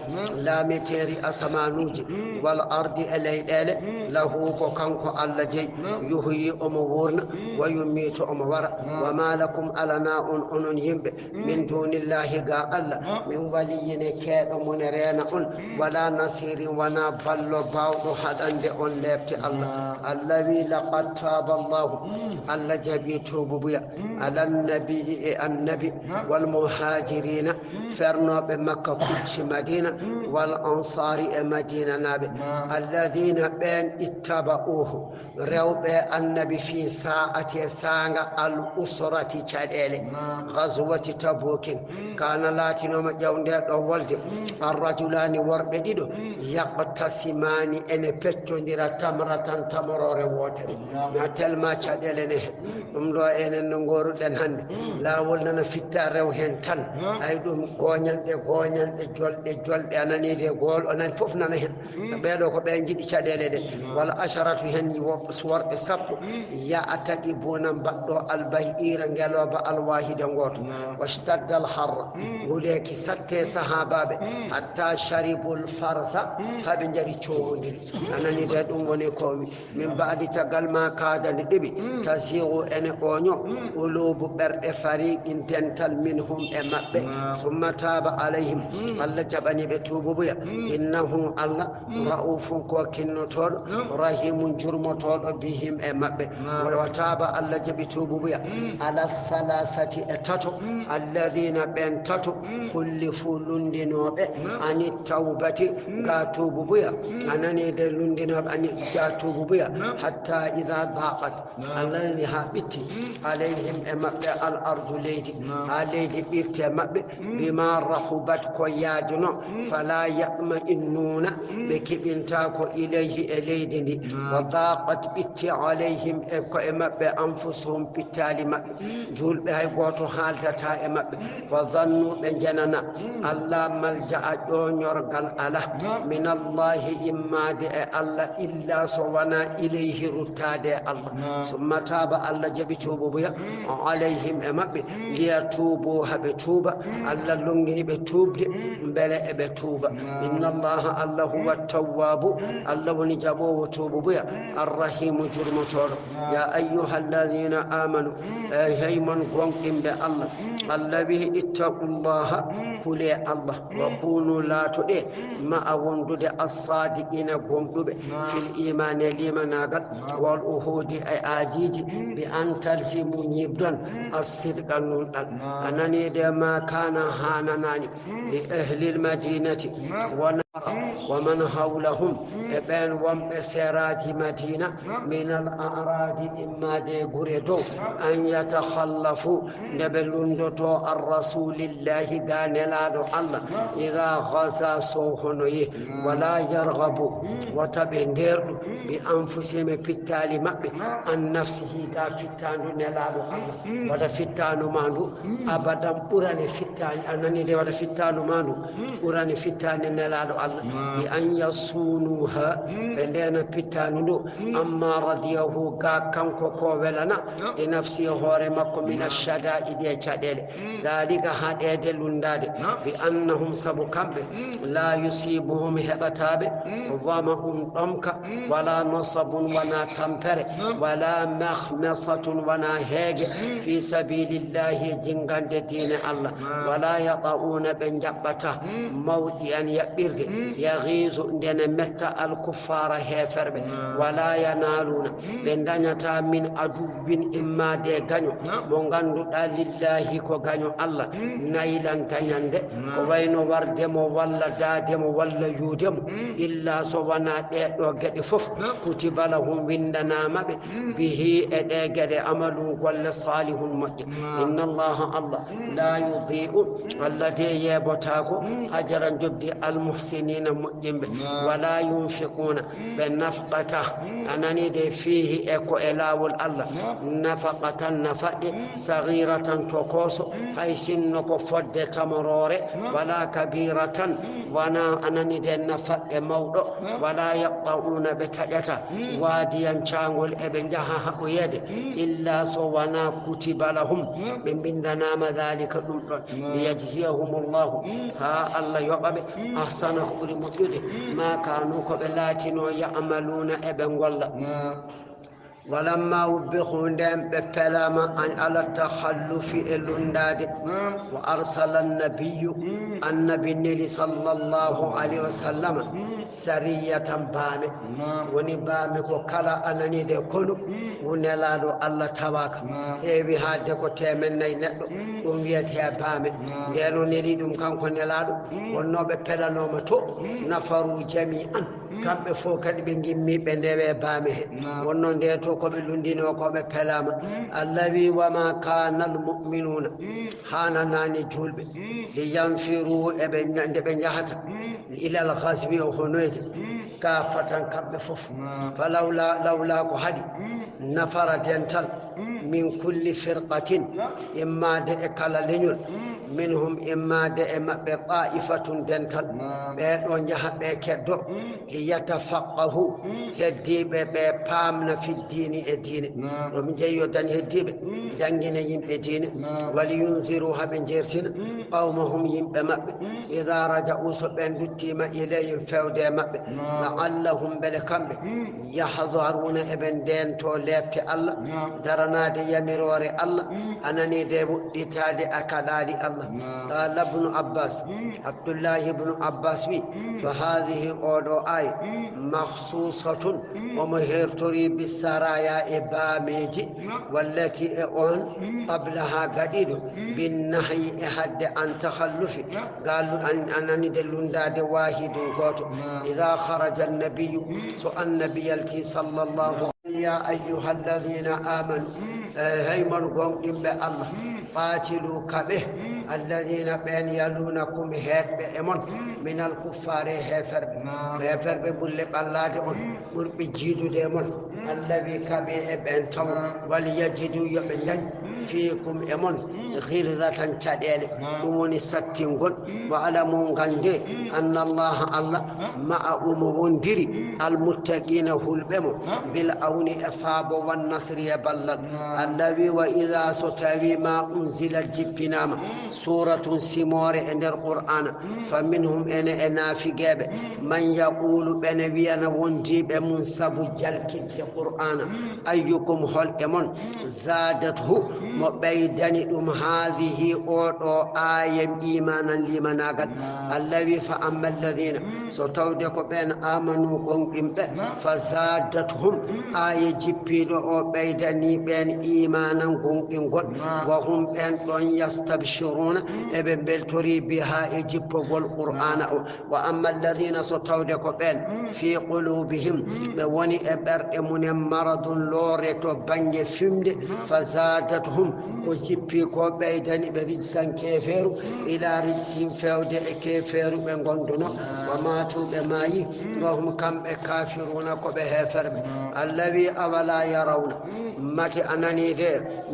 laamiteeri asamaanuuji, والأرض e leyɗeele, له ko kanko Allah jeyi, يحيي omo wuurna, ويميت omo wara. وما لكم alanaa on, onon yimɓe, من دون الله ga Allah, من ولي ne keeɗo mo ne reena on, ولا نصير wonaa ballo baawɗo haɗande on leepte Allah. Allah wi, لقد تاب الله Allah jaɓi tuububuya, على النبي e annabi, والمهاجرين fernooɓe Makka kucci Madina, والأنصار e Madinanaaɓe, الذين ɓeen اتبعوه rewɓe annabi في ساعة e saanga العسرة caɗeele. غزوة تبوك كان laatinooma ƴawndeeɗo wolde الرجلان worɓe ɗiɗo يقتسمان ene peccondira تمرة tamoroore wootere. Na tellement caɗeele ne heen. Ɗum ɗo enen no ngooruɗen hannde. Laawol nana fitta rew heen tan. Ay ɗum gooñanɗe, gooñanɗe, jolɗe, jolɗe, a nanii de gool, o nani fof nana heen. Ɓeeɗo ko ɓe njiɗi caɗeele ɗe. والعشرة heen wo-, worɓe sappo. يعتقبون mbaɗɗo البعير ngelooba الواحد gooto. واشتد الحر. Nguleeki satte sahaabaaɓe. حتى شربوا الفرث. Haa ɓe njari coowondiri. A nanii de ɗum woni ko wi. من بعد caggal ما كاد nde ɗeɓi, تزيغ ene ooño, قلوب ɓerɗe, فريق dental, منهم e maɓɓe. ثم تاب عليهم Allah jaɓani ɓe tuububuya. إنه Allah, رءوف ko kinnotooɗo, رحيم jurmotooɗo, بهم e maɓɓe. وتاب Allah jaɓi tuububuya على الثلاثة e tato, الذين ɓeen tato, خلفوا lunndinooɓe, عن التوبة ga tuububuya. A nanii de, lunndinooɓe عن ga tuububuya. حتى إذا ضاقت Allah wi haa ɓitti عليهم e maɓɓe الأرض leydi, haa leydi ɓirti e maɓɓe. بما رحبت ko yaajuno. فلا يطمئنون ɓe keɓintaako إليه e leydi ndi. وضاقت ɓitti عليهم e ko'e maɓɓe أنفسهم ɓittaali maɓɓe. Juulɓe hay gooto haaldataa e maɓɓe. وظنوا ɓe njanana أن لا ملجأ ƴooñorgal alaa من الله immaade e Allah إلا so wonaa إليه ruttaade e Allah. ثم تاب Allah jaɓi tuububuya عليهم e maɓɓe ليتوبوا haa ɓe tuuba. Allah lonngini ɓe tuubde mbele eɓe tuuba. إن الله Allah هو التواب Allah woni jaɓoowo tuububuya الرحيم jurmotooɗo. يا أيها الذين آمنوا, e hey mon gomɗinɓe Allah, Allah wi, اتقوا الله, kulee Allah, وكونوا, laatoɗee, مع wondude, الصادقين, gomɗuɓe, في الإيمان, e liimanaagal, والعهود, e aajiiji, بأن تلزموا, ñiiɓdon, الصدق, nunɗal. A nanii de, ما كان, haananaani, لأهل المدينة, wona ومن حولهم، e ɓen wonɓe seraaji Madina, من الأعراب، immaade gure dow, أن يتخلفوا، nde ɓe lunndotoo, عن رسول الله، ga Nelaaɗo Allah, إذا غزا، so honoyi, ولا يرغبوا، wota ɓe ndeerɗu, بأنفسهم، e pittaali maɓɓe, عن نفسه، ga fittaandu Nelaaɗo Allah, wota fittaandu maa ndu abadan ɓurane fittaani, a nanii de, wota fittaandu maa ndu ɓurane fittaani Nelaaɗo Allah. بأن يصونوها، ɓe ndeena pittaandu ndu, عما رضيه، ga kanko ko welana, لنفسه، hoore makko, من الشدائد، e caɗeele. ذلك، haɗeede lunndaade, بأنهم، sabu kamɓe, لا يصيبهم، heɓataa ɓe, ظمأ، ɗomka, ولا نصب، wonaa tampere, ولا مخمصة، wonaa heege, في سبيل الله، e jinngande diine Allah, ولا يطئون، ɓe njaɓɓataa, موطئا، yaɓɓirde, يغيظ، nde na metta, الكفار، heeferɓe, ولا ينالون، ɓe ndañataa, من عدو، immaade gaño, mo ngannduɗaa, لله، ko gaño Allah, نيلا، dañande, ko wayno warde mo walla daade mo walla yuude mo, إلا، so wonaa ɗee ɗoo geɗe fof, كتب لهم، winndanaama ɓe, به، e ɗee geɗe, عمل، golle, صالح، moƴƴe. إن الله، Allah, لا يضيع، Allah de yeebotaako, أجر، njoɓdi, المحسنين، moƴƴinɓe. ولا ينفقون، ɓe nafqataa, a nanii de, فيه، e ko e laawol Allah, نفقة، nafaqe, صغيرة، tokooso, hay sinno ko fodde tamoroore, ولا كبيرة، wonaa, a nanii de, nafaqe mawɗo, ولا يقطعون، ɓe taƴataa, واديا، caangol, eɓe njaha haɓoyeede, إلا، so wonaa, كتب لهم، ɓe mbinndanaama, ذلك، ɗum ɗon, ليجزيهم الله، haa Allah yoɓa ɓe, أحسن، ko ɓuri moƴƴude, ما كانوا، ko ɓe laatinoo, يعملون، eɓe ngolla. ولما وبخوا، nden ɓe pelaama, عن، على التخلف، e lunndaade. وأرسل النبي، Annabi neli, صلى الله عليه وسلم، سرية، baame. Woni baame ko kala a nanii de konu, ngu Nelaaɗo Allah tawaaka. Heewi haaɗde ko teemen nayi neɗɗo, ɗum wiyetee baame. Ndeen o neli ɗum kanko Nelaaɗo, wonnoo ɓe pelanooma to, نفروا جميعا. Kamɓe fof kadi ɓe ngimmi, ɓe ndewe baame he. Wonno nde to ko ɓe lunndinoo ko ɓe pelaama. Allah wi, وما كان المؤمنون، haananaani juulɓe, لينفروا، eɓe, nde ɓe njahata, إلى الغزو، e honoyde, كافة، kamɓe fof. Falawla, lawla ko haɗi, نفر، dental, من كل فرقة، immaade e kala leñol, منهم، immaade e maɓɓe, طائفة، dental, ɓee ɗo njaha, ɓee keddo, ليتفقهوا، heddiiɓe ɓe paamna, في الدين، e diine. Ɗo mi jeyi yo dañ heddiiɓe, janngina yimɓe diine, ولينذروا، haa ɓe njeertina, قومهم، yimɓe maɓɓe, إذا رجعوا، so ɓeen nduttiima, إليهم، feewde e maɓɓe, لعلهم، mbele kamɓe, يحذرون، eɓe ndeento leepte Allah, daranaade yamiroore Allah, a nanii de, woɗɗitaade a kalaali Allah. Qaala Ibnu Abbaas, Abdullaahi Ibnu Abbaas wi, فهذه، oo ɗo aaya, مخصوصة، omo heertorii, بالسرايا، e baameeji, والتي، e oon, قبلها، gaɗiiɗo, بالنهي، e haɗde, عن التخلف، ga lu-, an-, a nanii de, lunndaade, واحد، gooto. إذا خرج النبي، so Annabi yaltii, صلى الله، يا أيها الذين آمنوا، e, hey mon gomɗinɓe Allah, قاتلوا، kaɓee, الذين، ɓeen, يلونكم، heedɓe e mon, من الكفار، e heeferɓe. Heeferɓe ɓurɓe ɓallaade on, ɓurɓe jiidude e mon. Allah wi, kaɓee e ɓeen taw, وليجدوا، yo ɓe ndañ, فيكم، e mon, غلظة، caɗeele, ɗum woni sattingol. واعلموا، nganndee, أن الله، Allah, مع، omo wonndiri, المتقين، hulɓe mo, بالعون، e faabo, والنصر، e ballal. Allah wi, وإذا، so tawii, ما أنزلت، jippinaama, سورة، simoore e nder Qur'aana, فمنهم، ene e naafigeeɓe, من يقول، ɓene wiyana wondiiɓe mum sabu jalkitde Qur'aana, أيكم، hol e mon, زادته، Mo ɓeydani ɗum haadihi, oo ɗoo aaya, iimaanan, liimanaagal. Allah wi, "Fa amma alladina", so tawde ko ɓeen, "aamanu", gomɗimɓe, "fa zaadathum", aaya jippiiɗo o ɓeydani ɓeen iimaanan, gomɗingol, "wa hum", ɓeen ɗoon, "yastabshiruuna", eɓe mbeltori, "biha", e jippogol Qur'aana o. "Wa amma alladina", so tawde ko ɓeen, "fi qulubihim", ɓe woni e ɓerɗe mumen, "maradun", loore to bannge fimde, "fa zaadathum", ko jippi ko ɓeydani ɓe, "rijsan", keefeeru, "ila rijsihim", feewde e keefeeru ɓe ngonduno, "wa maatu", ɓe maayi, "wa hum", kamɓe, "kaafiruuna", ko ɓe heeferɓe. Allah wi, "Awala yarawna", mate a nanii de,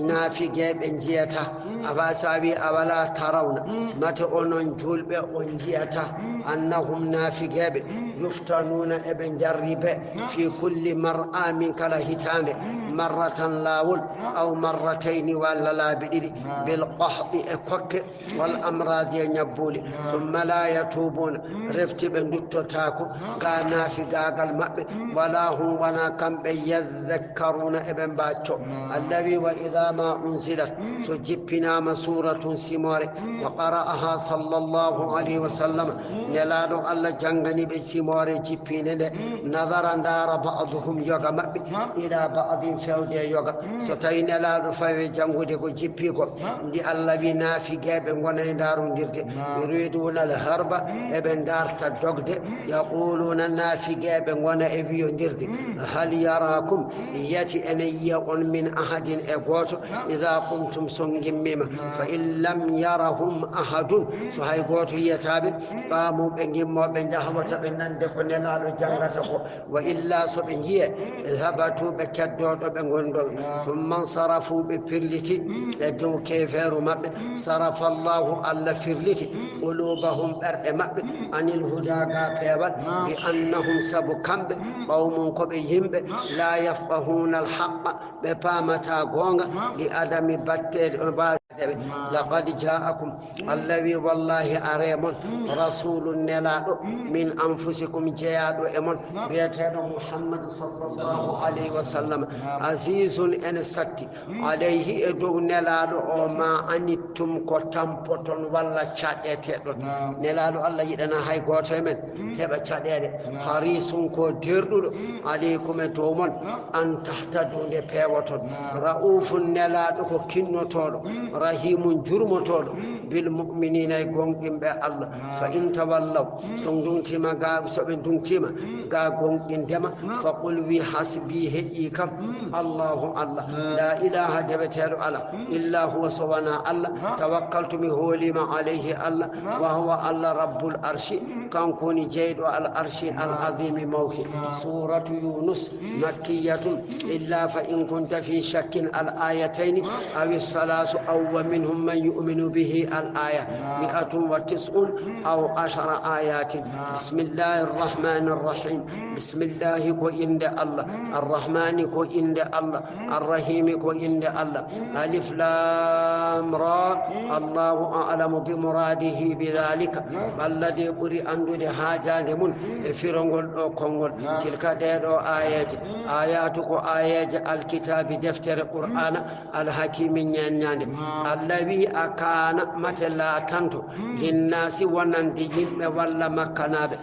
naafigeeɓe njiyata? Afa, so a wi, "Awala tarawna", mate onon juulɓe on njiyata? "Annahum", naafigeeɓe, "yuftanuuna", eɓe njarribe, "fi kulli mar'a", min kala hitaande, "marratan", laawol, "aw marratayni", walla laabi ɗiɗi, "bil qahti", e kokke, "wal amradi", e ñabbuuli, "summa la yatuubuuna", refti ɓe nduttotaako ga naafigaagal maɓɓe, "wala hum", wona kamɓe, "yadhakkaruuna", eɓe mbaacco. Allah wi, "Wa idha ma unzilat", so jippinaama suuratun, simoore, "wa qara'aha sallallahu alayhi wa sallam", Nelaaɗo Allah janngani ɓe simoore jippiinde nde, "nadara", ndaara, "ba'duhum", yoga maɓɓe, "ila ba'din", feewde e yoga. So tawi Nelaaɗo fawe janngude ko jippigol, ndi Allah wi naafigeeɓe ngona e ndaarondirde, "yuriduna al-harba", eɓe ndarta dogde, "yaquluna", naafigeeɓe ngona e wiyondirde, "hal yarakum", yati ene yiya on, "min ahadin", e gooto, "idha qumtum", so ngimmiima, "fa in lam yarahum ahadun", so hay gooto yiyataaɓe, "qamu", ɓe ngimmo, ɓe njaha, wata ɓe nande ko Nelaaɗo janngata ko. "Wa illa", so ɓe njiye, "habatu", ɓe keddo ɗo ɓe ngonɗo. "Thumma nsarafu", ɓe pirliti e dow keefeeru maɓɓe. "Sarafa Allahu", Allah firliti, "qulubahum", ɓerɗe maɓɓe, "anil huda", ga peewal, "bi annahum", sabu kamɓe, "qawmun", ko ɓe yimɓe, "la yafqahuna al-haqqa", ɓe paamata goonga, "li adami", batte, ba-, "laqad ja'akum", Allah wi, "wallahi, aree mon, rasulun", nelaaɗo, "min anfusikum", jeyaaɗo e mon, biyeteeɗo Muhammadu sallallahu alayhi wa sallam, "azizun", ene satti, "alayhi", e dow nelaaɗo o, "ma anittum", ko tampoton walla caɗeteɗon. Nelaaɗo Allah yiɗana hay gooto e men heɓa caɗeele. "Harisun", ko derɗuɗo, "alaykum", e dow mon, "an tahtadu", nde peewoton. "Ra'ufun", nelaaɗo ko kinnotooɗo, "rahimun", jurmotooɗo, "bil mu'minina", e gomɗimɓe Allah. "Fa in tawallaw", so ndungtiima ga, so ɓe ndungtiima ga gomɗindema, "fa qul", wi, "hasbi", heƴii kam, "Allahu", Allah, "la ilaha", deweteeɗo ala, "illa huwa", so wona Allah, "tawakkaltu", mi hooliima, "alayhi", Allah, "wa huwa", Allah, "rabbul arshi", kanko woni jeyɗo al arshi al azimi mawki. Suuratu Yunus, makkiyatun, "illa fa in kunta fi shakkin", al ayatayni, "awi salaasu, aw wa minhum man yu'minu bihi", al aya, "mi'atun wa tis'un aw ashara ayatin." Bismillahi arrahmani arrahim. Bismillahi ko innde Allah, arrahmani ko innde Allah, arrahimi ko innde Allah. Alif lam ra. Allahu a'lamu bi muradihi bi dhalika. Allah de ɓuri anndude haajaande mum e firongol ɗo konngol. Tilka, ɗee ɗo aayeeje, ayatu ko aayeeje alkitaabi, deftere Qur'aana, alhakimi, ñeeññaande. Allah wi, a kaana, mate laatanto, linnaasi, wonande yimɓe walla makkanaaɓe,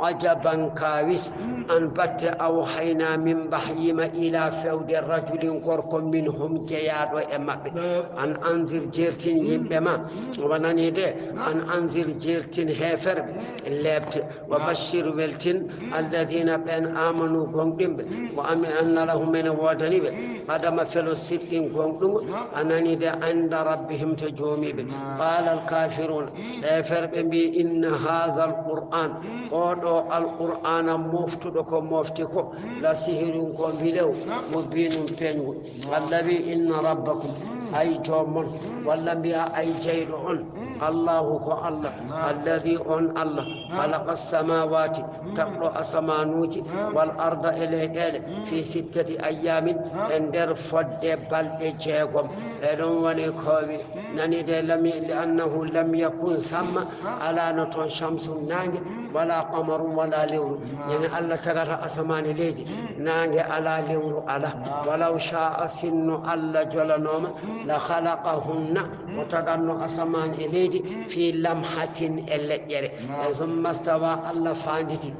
ajaban, kaawis, an batte, awhayna, min mbahyima, ila, fewde, rajulin, gorko, minhum, jeyaaɗo e maɓɓe. An anzir, jertin yimɓe ma, wonani de, an anzir, jertin heeferɓe, leepte, wa bashir, weltin, alladina, ɓen, amanu, gonɗinɓe, wa ami, anna lahum, ene woodani ɓe, qadama, felo, sidqin, gonɗugo, a nani de, inda rabbihim, to joomiiɓe. Qala alkafiruna, heeferɓe mbi, inna hadha alquran, oɗo alqur'ana moftuɗo ko mofti ko, la sihirun, ko mbilew, mubinun, peñgu. Allah wi, inna rabbakum, ay joom mon, walla mbiya ay jeyɗo on, Allahu ko Allah, alladi, on Allah, khalaqa samawati, tagɗo asamanuuji, wal arda, e leyɗeele, fi sittati ayyamin, e nder fodde balɗe jeegom. Eɗon woni kowi. Nani de lami, li annahu lam yakun samma, alaa no toon shamsun naange, wala qamarun wala lewru. Ñande Allah tagata asamaan e leydi, naange alaa, lewru alaa. Walaw sha'a, sinno Allah jolanooma, la khalaqahunna, o taganno asamaan e leydi, fi lamhatin, e leƴƴere. E summa stawa, Allah faanditi.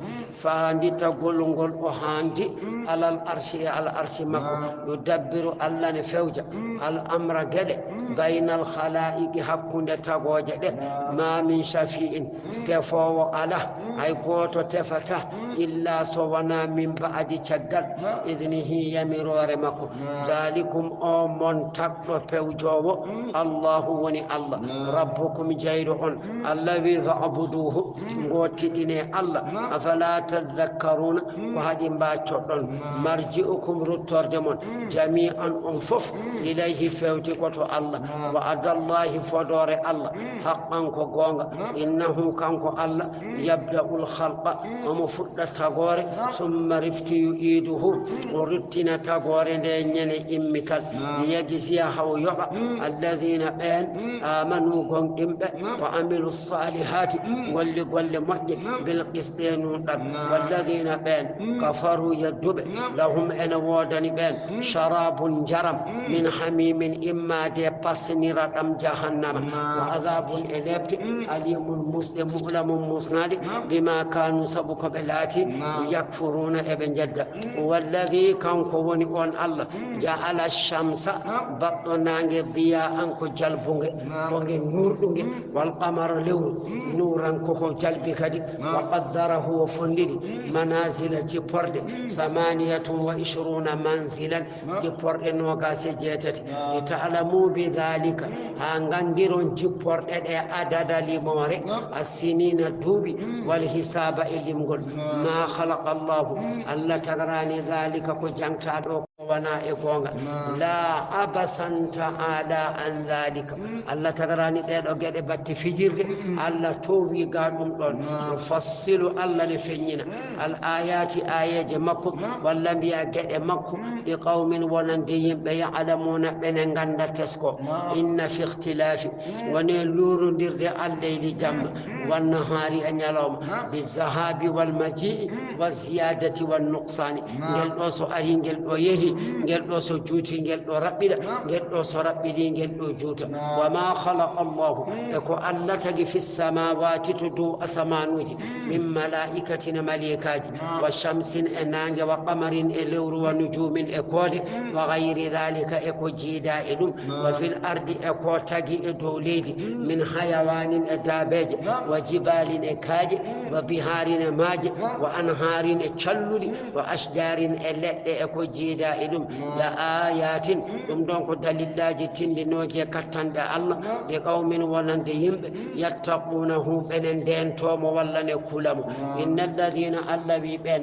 Faanditagol ngol o haandi alal arshi, e al arshi makko. Yudabbiru, Allah ne fewja al amra geɗe, baynal khalaiqi, hakkunde tagooje ɗe. Ma min shafi'in, tefoowo alaa, hay gooto tefata, illa so wonaa min ba'di, caggal, idnihi, yamiroore makko. Dalikum, o mon tagɗo pewjoowo, Allahu woni Allah, rabbukum, jeyɗo on. Allah wi, fa'buduhu, ngootiɗine Allah. Afala tadhakkaruna, ko haɗi mbaaccoɗon? Marji'ukum, ruttorde mon, jami'an, on fof, ilayhi, fewti ko to Allah. Wa'adallahi, fodoore Allah, haqqan, ko goonga. Innahu, kanko Allah, yabda'ul khalqa, omo fuɗɗa tagoore, summa, rifti, yu'iduhu, o ruttina tagoore nde ñande immital. Liyajziya, haa o yoɓa, alladhina, ɓeen, amanu, gonɗinɓe, wa amilu salihati, golli golle moƴƴe, bil qisti, e nuunɗal. Walladhina, ɓeen, kafaru, yedduɓe, lahum, ene woodani ɓeen, sharabun, njaram, min hamimin, immaade pasniraɗam jahannama. Wa adhabun, e lepte, alimun, musɗe, mu'lamun, musnaɗe, bima kanu, sabu ko ɓe laati, yakfuruna, eɓe jedda. Walladhi, kanko woni on Allah, ja'ala shamsa, baɗɗo naange, diya'an, ko jalbunge, ko nge nuurɗunge, wal qamara, lewru, nuuran, ko ko jalbi kadi, wa qaddarahu, o fonndiri, manazila, jipporɗe, samaniyatun wa ishruna manzilan, jipporɗe noogaas e jeetati. Li ta'lamu bi dhalika, haa nganndiron jipporɗe ɗe, adada, limoore, as-sinina, duuɓi, wal hisaaba, e limgol. Ma khalaqa Allahu, Allah tagarani, dhalika, ko jangtaa ɗo, ko wonaa e goonga. La abasan ta'ala an dhalika. Allah tagarani ɗee ɗo geɗe batte fijirde. Allah toowi ga ɗum ɗon. Yufassilu, Allah ne feññina, al ayati, ayeeje makko, walla mbiya geɗe makko, li qawmin, wonande yimɓe, ya'lamuna, ɓene ngannda tesko. Inna fi ikhtilafi, woni luurondirde al-layli, jamma, wan-nahari, e ñalawma, bi-zahabi wal-maji'i, wa ziyadati wan-nuqsani. Ngel ɗo so ari, ngel ɗo yehi, ngel ɗo so juuti, ngel ɗo raɓɓiɗa, ngel ɗo so raɓɓiɗi, ngel ɗo juuta. Wa ma khalaqa Allahu, e ko Allah tagi, fi samawati, to dow asamanuuji, min malaikatin, e maleykaaji, wa shamsin, e naange, wa qamarin, e lewru, wa nujumin, e koode, wa ghayri dhalika, e ko jiida e ɗum, wa fil ardi, e ko tagi e dow leydi, min hayawanin, e daabeeje, wa jibalin, e kaaƴe, wa biharin, e maaje, wa anharin, e calluɗi, wa ashjarin, e leɗɗe, e ko jiida e ɗum. La ayatin, ɗum ɗon ko dalillaaji tinndinooji e kattanɗe Allah, li qawmin, wonande yimɓe, yattaqunahu, ɓene ndeentoo mo walla ne kula mo. Inna alladhina, Allah wi, ɓeen,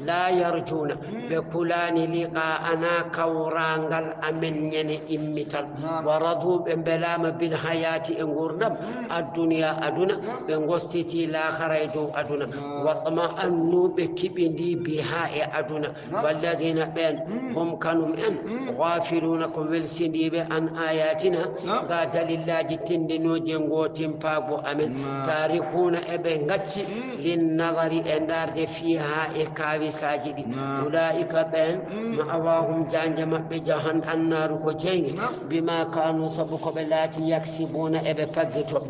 la yarjuna, ɓe kulaani, liqa'ana, kawraangal amen ñande immital. Wa radu, ɓe mbelaama, bil hayati, e nguurndam, addunya, aduna, ɓe ngostiti laakhara e dow aduna. Wa tma'annu, ɓe kiɓindi, biha, e aduna. Walladhina, ɓeen, hum, kanum en, ghafiluna, ko welsindiiɓe, an ayatina, ga dalillaaji tinndinooji e ngootimpaagu amen. Tarikuna, eɓe ngacci, linnadari, e ndaarde, fiha, e kaawisaaji ɗi. Ulaika, ɓeen, ma'awahum, jaanje maɓɓe, jahan, annaaru, ko jeynge, bima kanu, sabu ko ɓe laati, yaksibuna, eɓe paggito.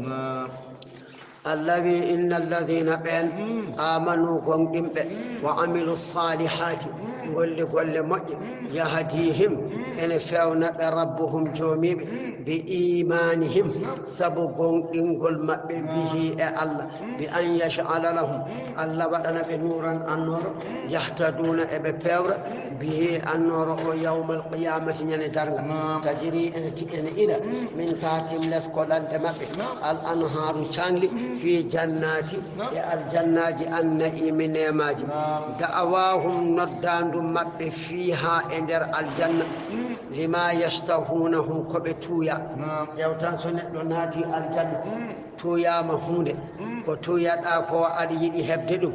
Allah wi, inna alladhina, ɓeen, amanu, gonɗinɓe, wa amilu salihati, golli golle moƴƴe, yahdihim, ene fewna ɓe, rabbuhum, joomiiɓe, bi imanihim, sabu gonɗingol maɓɓe, bihi, e Allah, bi an yaj'ala lahum, Allah waɗana ɓe, nuuran, annooro, yahtaduna, eɓe pewra, bihi, annooro o, yawmal qiyamati, ñande darngal. Tajri, ene ti-, ene ila, min tahtihim, les kolanɗe maɓɓe, al anharu, caŋli, fi jannati, e aljannaaji, an na'imi, neemaaji. Da'awahum, noddaandu maɓɓe, fiha, e nder aljanna, lima yashtahunahu, ko ɓe tuuya. Ƴeewtan, so neɗɗo naati aljanna, tuuyaama huunde, ko tuuyaɗaa ko, aɗa yiɗi heɓde ɗum,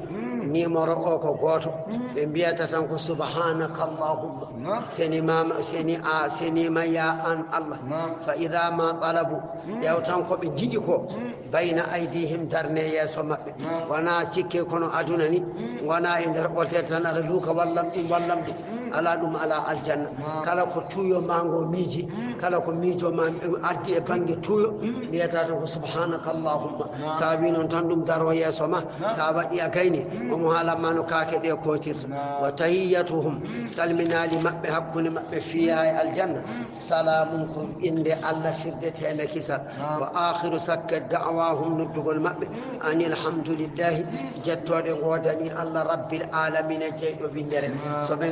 Numéro o ko gooto. Ɓe mbiyata tan ko subhanaka allahumma. Naam. Seni mama, seni a, seni ma ya an Allah. Naam. Fa idha ma talabu. Ƴeew tan ko ɓe njiɗi ko. Bayna aydihim, darne yeeso maɓɓe. Naam. Wona cikke kono aduna ni. Wona e nder oltere tan aɗa luuka wallam ɗum, wallam ɗum. Ala ɗum, ala aljanna. Naam. Kala ko tuyo ma ngo miiji, kala ko miijo ma addi e bannge tuyo, mbiyata tan ko subhanaka allahumma. Naam. Sa wi noon tan ɗum daro yeeso ma. Naam. Sa waɗi a gayni, omo haalan ma no kaake ɗe kootirta. Naam. Wa tahiyyatuhum, salminaali maɓɓe hakkunde maɓɓe fiha e aljanna. Salaamun, ko innde Allah firdeteende kisal. Naam. Wa akhiru sakke da'wahum, noddugol maɓɓe, anil hamdulillahi, jettooɗe ngoodani Allah rabbil alamina, jeyɗo winndere. Naam. So ɓe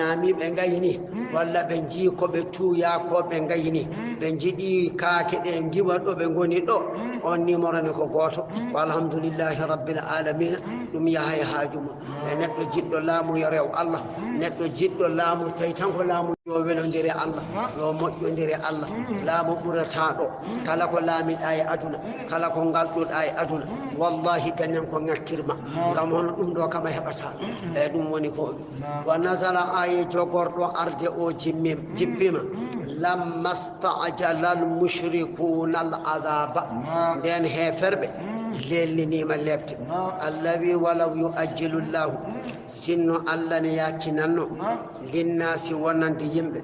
ñaami, ɓe ngayni, walla ɓe njii ko ɓe tuuya ko ɓe ngayni, ɓe njiɗi kaake ɗe ngiwa ɗo ɓe ngoni ɗo, on numéro ne ko gooto, ko alhamdulillahi rabbil alamina, ɗum yaha e haaju mum. E neɗɗo jiɗɗo laamu yo rew Allah, neɗɗo jiɗɗo laamu tawi tan ko laamu yo welondire Allah, yo moƴƴondire Allah, laamu ɓurata ɗo, kala ko laamiɗa e aduna, kala ko ngalɗuɗa e aduna, wallahi dañan ko ŋakkirma, ngam hono ɗum ɗo kam a heɓata. E ɗum woni ko wa nasala, aye jogorɗo arde o jimmi-, jippima. Lamma sta'jala al mushrikuna al adaba. Naam. Nden heeferɓe lellinima lebte. Naam. Allawi walaw yu'ajjilu llahu. Sinno Allah ne yaccinanno. Naam. Linnasi wonande yimɓe.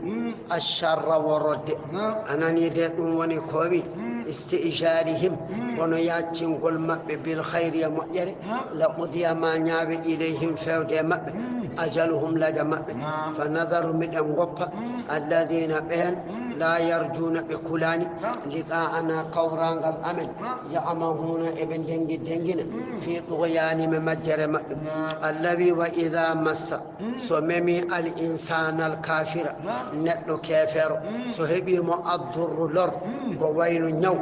Asharra worodde. Naam. Anani de ɗum woni kowi. Istijarihim, kono yaccingol maɓɓe bil khayri e moƴƴere, la qudiya ma ñaawe ilayhim fewde e maɓɓe, ajaluhum laja maɓɓe, fa nadaru miɗen goppa, alladina ɓeen, la yarjuna ɓe kulani, liqa'ana kawrangal amen, ya'mahuna eɓe dengi dengina, fi tughyanihim e majjere maɓɓe, allawi wa ida massa, so memi al insana al kafira, neɗɗo keefeero, so heɓi mo addurru lor, ko wayno ñaw,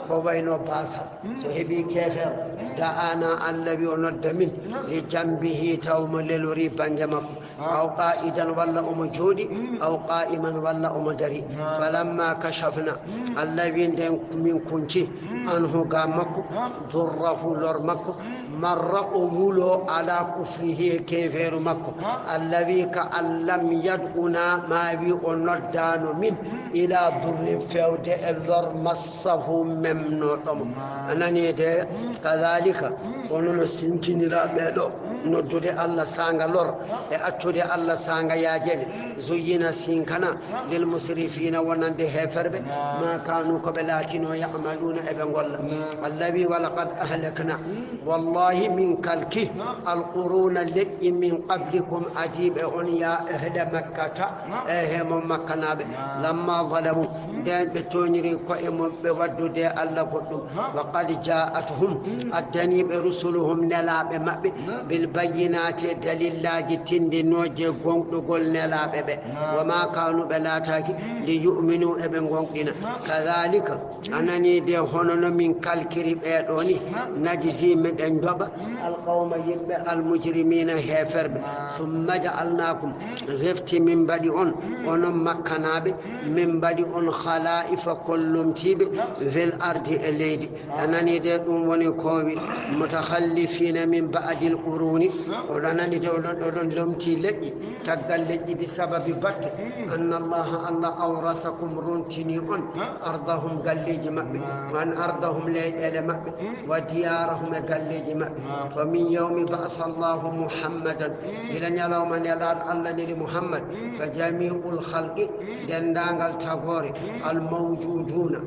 ko wayno basal, so heɓi keefeero, da'ana, Allah wi o nodda min, li jambihi, taw mo lelori bannge makko, aw qa'idan, walla omo jooɗi, aw qa'iman, walla omo dari. Falamma kashafna, Allah wi nden min kunci, anhu ga makko, durrahu lor makko, marra o wulo ala kufrihi e keefeeru makko. Allah wi ka an lam yad'una, ma wi o noddaano min, ila durrin fewde e lor massahu memnoɗo mo. A nani de, kadhalika, kono no sinkinira ɓe ɗo, noddude Allah saanga lor, e accude Allah saanga yaajene. Zuyyina, sinkana, lil musrifina, wonande heeferɓe, ma kanu, ko ɓe laatino, ya'maluna, eɓe ngolla. Allah wi, walaqad ahlakna, wallahi min kalki, alquruna, leƴƴi, min qablikum, adiiɓe on, ya ahla makkata, e he mon makkanaaɓe, lamma zalamu, nden ɓe tooñiri ko'e mum ɓe waddude Allah goɗɗum, wa qad ja'athum, addaniiɓe rusuluhum, nelaaɓe maɓɓe, bil bayyinati, e dalillaaji tindinooji e gonɗugol nelaaɓe ɓe. Wa ma kanu, ɓe laataaki, li yu'minu, eɓe gonɗina. Kadhalika, a nani de, hono no min kalkiri ɓee ɗoo ni, najzi, miɗen joɓa, al qawma, yimɓe, al mujrimina, heeferɓe. Summa ja'alnakum, refti min mbaɗi on, onon makkanaaɓe, min mbaɗi on khala'ifa, kon lomtiiɓe, fil ardi, e leydi. A nani de, ɗum woni koowi, mutakhallifina min ba'dil quruni. Oɗon nani de, oɗon, oɗon lomti leƴƴi, caggal leƴƴi, bi sababi batte. Anna Allaha, Allah, awrasakum, rontini on, ardahum, galleeji maɓɓe, wa an ardahum, leyɗeele maɓɓe, wa diyarahum, e galleeji maɓɓe. Fa min yawmi ba'atha Allahu Muhammadan, gila ñalawma nelaaɗo Allah neli Muhammad, fa jami'ul khalqi, denndaangal tagoore, al mawjuduna,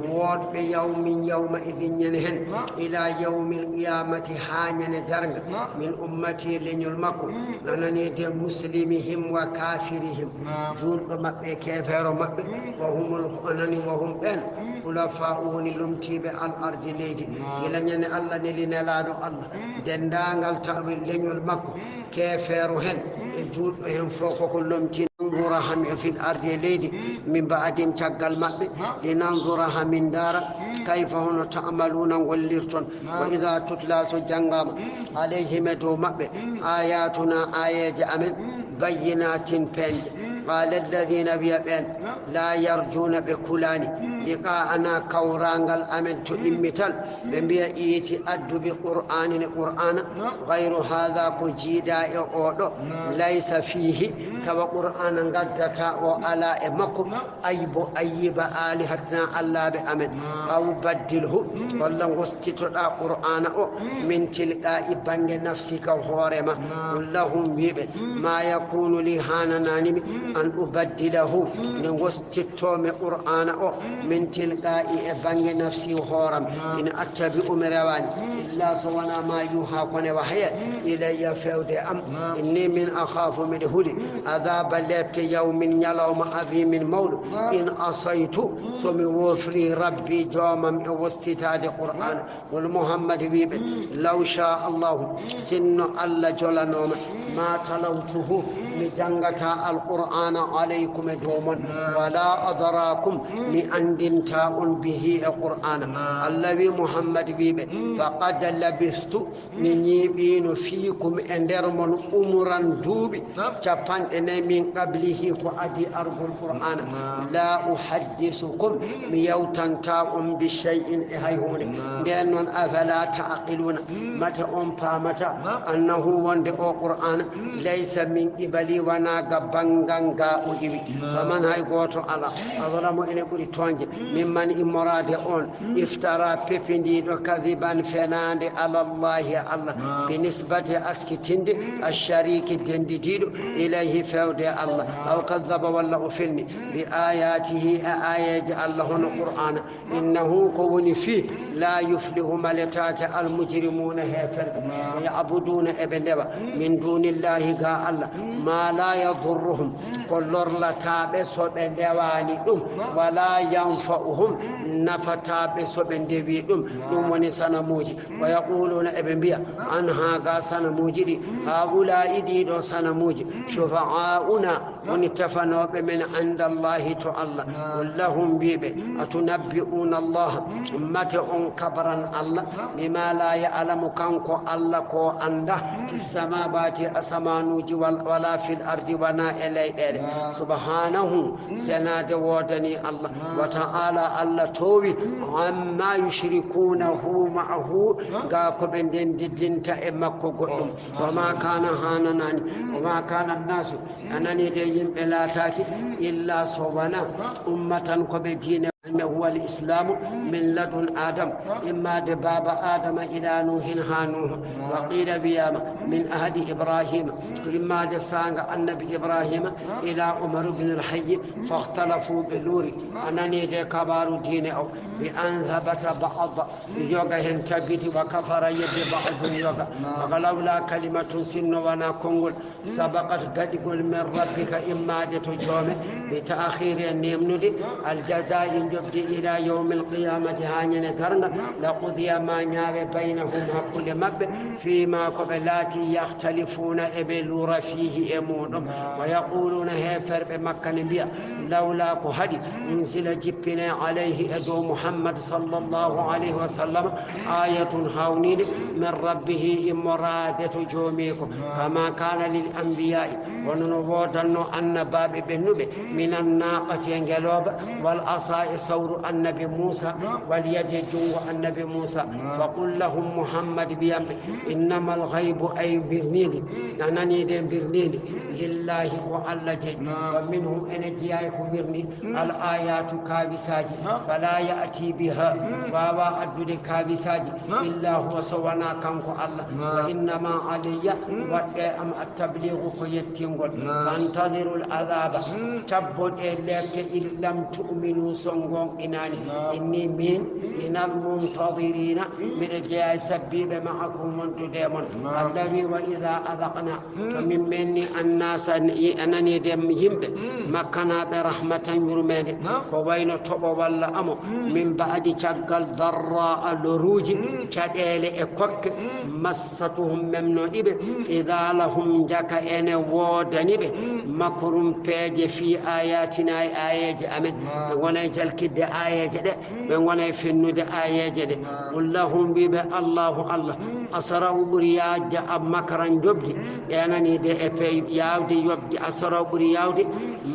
woodɓe, yawmin, yawma idin, ñande hen, ila yawmil qiyamati, haa ñande darnga, min ummati, leñol makko, a nani de, muslimihim wa kafirihim, juulɗo maɓɓe e keefeero maɓɓe, wa humul, a nani, wa hum, ɓeen, khulafa'u, woni lomtiiɓe, al ardi, leydi, gila ñande Allah neli nelaaɗo Allah, denndaangal tawi leñol makko, keefeero hen e juulɗo hen fof koko lomti. Nanzura, ha mi, fil ardi, e leydi, min ba'dim, caggal maɓɓe, li nanzura, ha min ndaara, kayfa, hono, ta'maluna, ngollirton. Wa idha tutla, so janngaama, alayhim, e dow maɓɓe, ayatuna, aayeeje amen, bayyinatin, peeñɗe, qala alladhina, wiya ɓeen, la yarjuna, ɓe kulaani, Liqa'ana kawraangal amen to immital, ɓe mbiya iiti addu bi qur'anin qur'ana, gayru hada ko jiida e oɗo, laysa fihi, tawa qur'ana gaddata o ala e makko, aybo ayyiba alihatina allaɓe amen, aw baddilhu, walla gostitoɗa qur'ana o, min tilqa'i bange nafsika hoorema. Qul lahum wiɓe, ma yakunu li hanananimi an ubaddilahu, nde gos tittomi qur'ana o, min tilqa'i e bange nafsi hooram, in attabi'u mi rewani, illa so wona ma yuha kone wahaya, ilayya fewde am, inni min akhafu miɗe huɗi, adaba lepte yawmin ñalawma azimin mawɗo, in asaytu so mi wofri rabbi joomam e wostitade qur'ana. Wol Muhammad wiɓe, law sha Allahu, sinno Allah jolanoma, ma talawtuhu, mi jangata alqur'ana alaykum e dow mon, wala adrakum, mi andinta on bihi e qur'ana. Allah wi Muhammad wiɓe, faqad labistu, mi ñiiɓino fiikum e nder mon umuran duuɓi capanɗe nayi min qablihi ko adi argol qur'ana. La uhaddisukum, mi yawtanta on bi shay'in e hay hunde. Nden noon, afala taqiluna, mate on paamata annahu wonde o qur'ana laysa min qibali wona ga bangal ga o iwi. Faman hay gooto ala, azlamu ene ɓuri toñde, mimman immorade on iftara pepindiɗo kadiban fenande alallahi Allah, bi nisbati askitinde ashariki dendidiɗo ilayhi fewde Allah, aw kadaba walla o felni bi ayatihi e ayeje Allah hono qur'ana. Innahu ko woni fii la yuflihu maletaake almujrimuna heeferɓe. Wa ya'buduna eɓe ndewa min dunillahi ga Allah ma la yadurruhum ko lorlataɓe so ɓe ndewani ɗum, wala yanfa'uhum nafataɓe so ɓe ndewi ɗum. Ɗum woni sanamuji. Wa yaquluna eɓe mbiya an ha ga sanamuji ɗi, haula'i ɗiɗo sanamuji shufa'auna woni tefanoɓe men inda Allahi to Allah. Qul lahum wiɓe, atunabbi'una Allah, mate on kabran Allah bima la ya'lamu kanko Allah ko anda fi samawati asamanuji wal- wala fil ardi wana e leyɗeɗe. Subhanahu, senade wodani Allah. Wa ta'ala Allah towi amma yushrikunahu ma'ahu ga ko ɓe ndendidinta e makko goɗɗum. Wa ma kana hananani, wa ma kana annasu, a nani de yimɓe laataaki illa so wona ummatan ko ɓe diine. Huwa al-islamu min ladun adam, immade baaba adama ila nuhin ha nuhu. Wa qila wiyama min ahdi ibrahima, ko immade sanga annabi ibrahima ila umar ibn al-hayy, fahtalafu ɓe luuri. A nani de kabaru diine o, bi an habata ba'd, yoga hen tabiti, wa kafara yedde ba'dun yoga. Wa lawla kalimatun, sinno wona konngol, sabaqat gaɗigol min rabbika immade to joome, bi ta'khiri e nemnude, al jazai jobdi ila yawmi al qiyamati ha ñande darnga, la qudiya ma ñaawe baynahum hakkunde maɓɓe, fima ko ɓe laati yakhtalifuna eɓe luura fihi e muɗum. Wa yaquluna heeferɓe makka ne mbiya, lawla ko haɗi, unzila jippine alayhi e dow Muhammad sallallahu alayhi wa sallam ayatun hawnide min rabbihi immorade to joomiiko. Kama kana lil anbiya'i, wano no wodanno annabaɓe ɓennuɓe, minan naqati e ngeloba, wal asa e sawru annabi Musa, wal yadi e jungo annabi Musa. Fa qul lahum Muhammad wiyamɓe, innamal ghaybu ay birnidi, a nani de birnidi, lillahi ko Allah jeyi, wa minhu ene jeeya e ko wirni al ayatu kawisaji, fala ya'ti biha, wawa addude kawisaji illa huwa so wona kanko Allah. Wa innama alayya, waɗɗe am at tabligu ko yettingol. Fantadiru al adaba, tabboɗe lepte in lam tu'minu so gonɗinani. Inni min minal muntadirina, miɗo jeeya e sabbiɓe ma'akum wondude e mon. Allah wi wa ida adaqna, to min menni annasa, a nani de yimɓe makkanaɓe rahmatan yurmede, ko wayno toɓo walla amo, min ba'di caggal darra a loruji, caɗele e kokke, massatuhum memnoɗiɓe, ida lahum jaka ene wodaniɓe, makrum peeje fi ayatina e ayeje amen, ɓe gona e jalkidde ayeje ɗe, ɓe gona e fennude ayeje ɗe. Qul lahum wiɓe Allahu Allah Asraw ɓuri yaajde am makran yoɓde, ɓe nani de e pe-, yaawde yoɓde, asraw ɓuri yaawde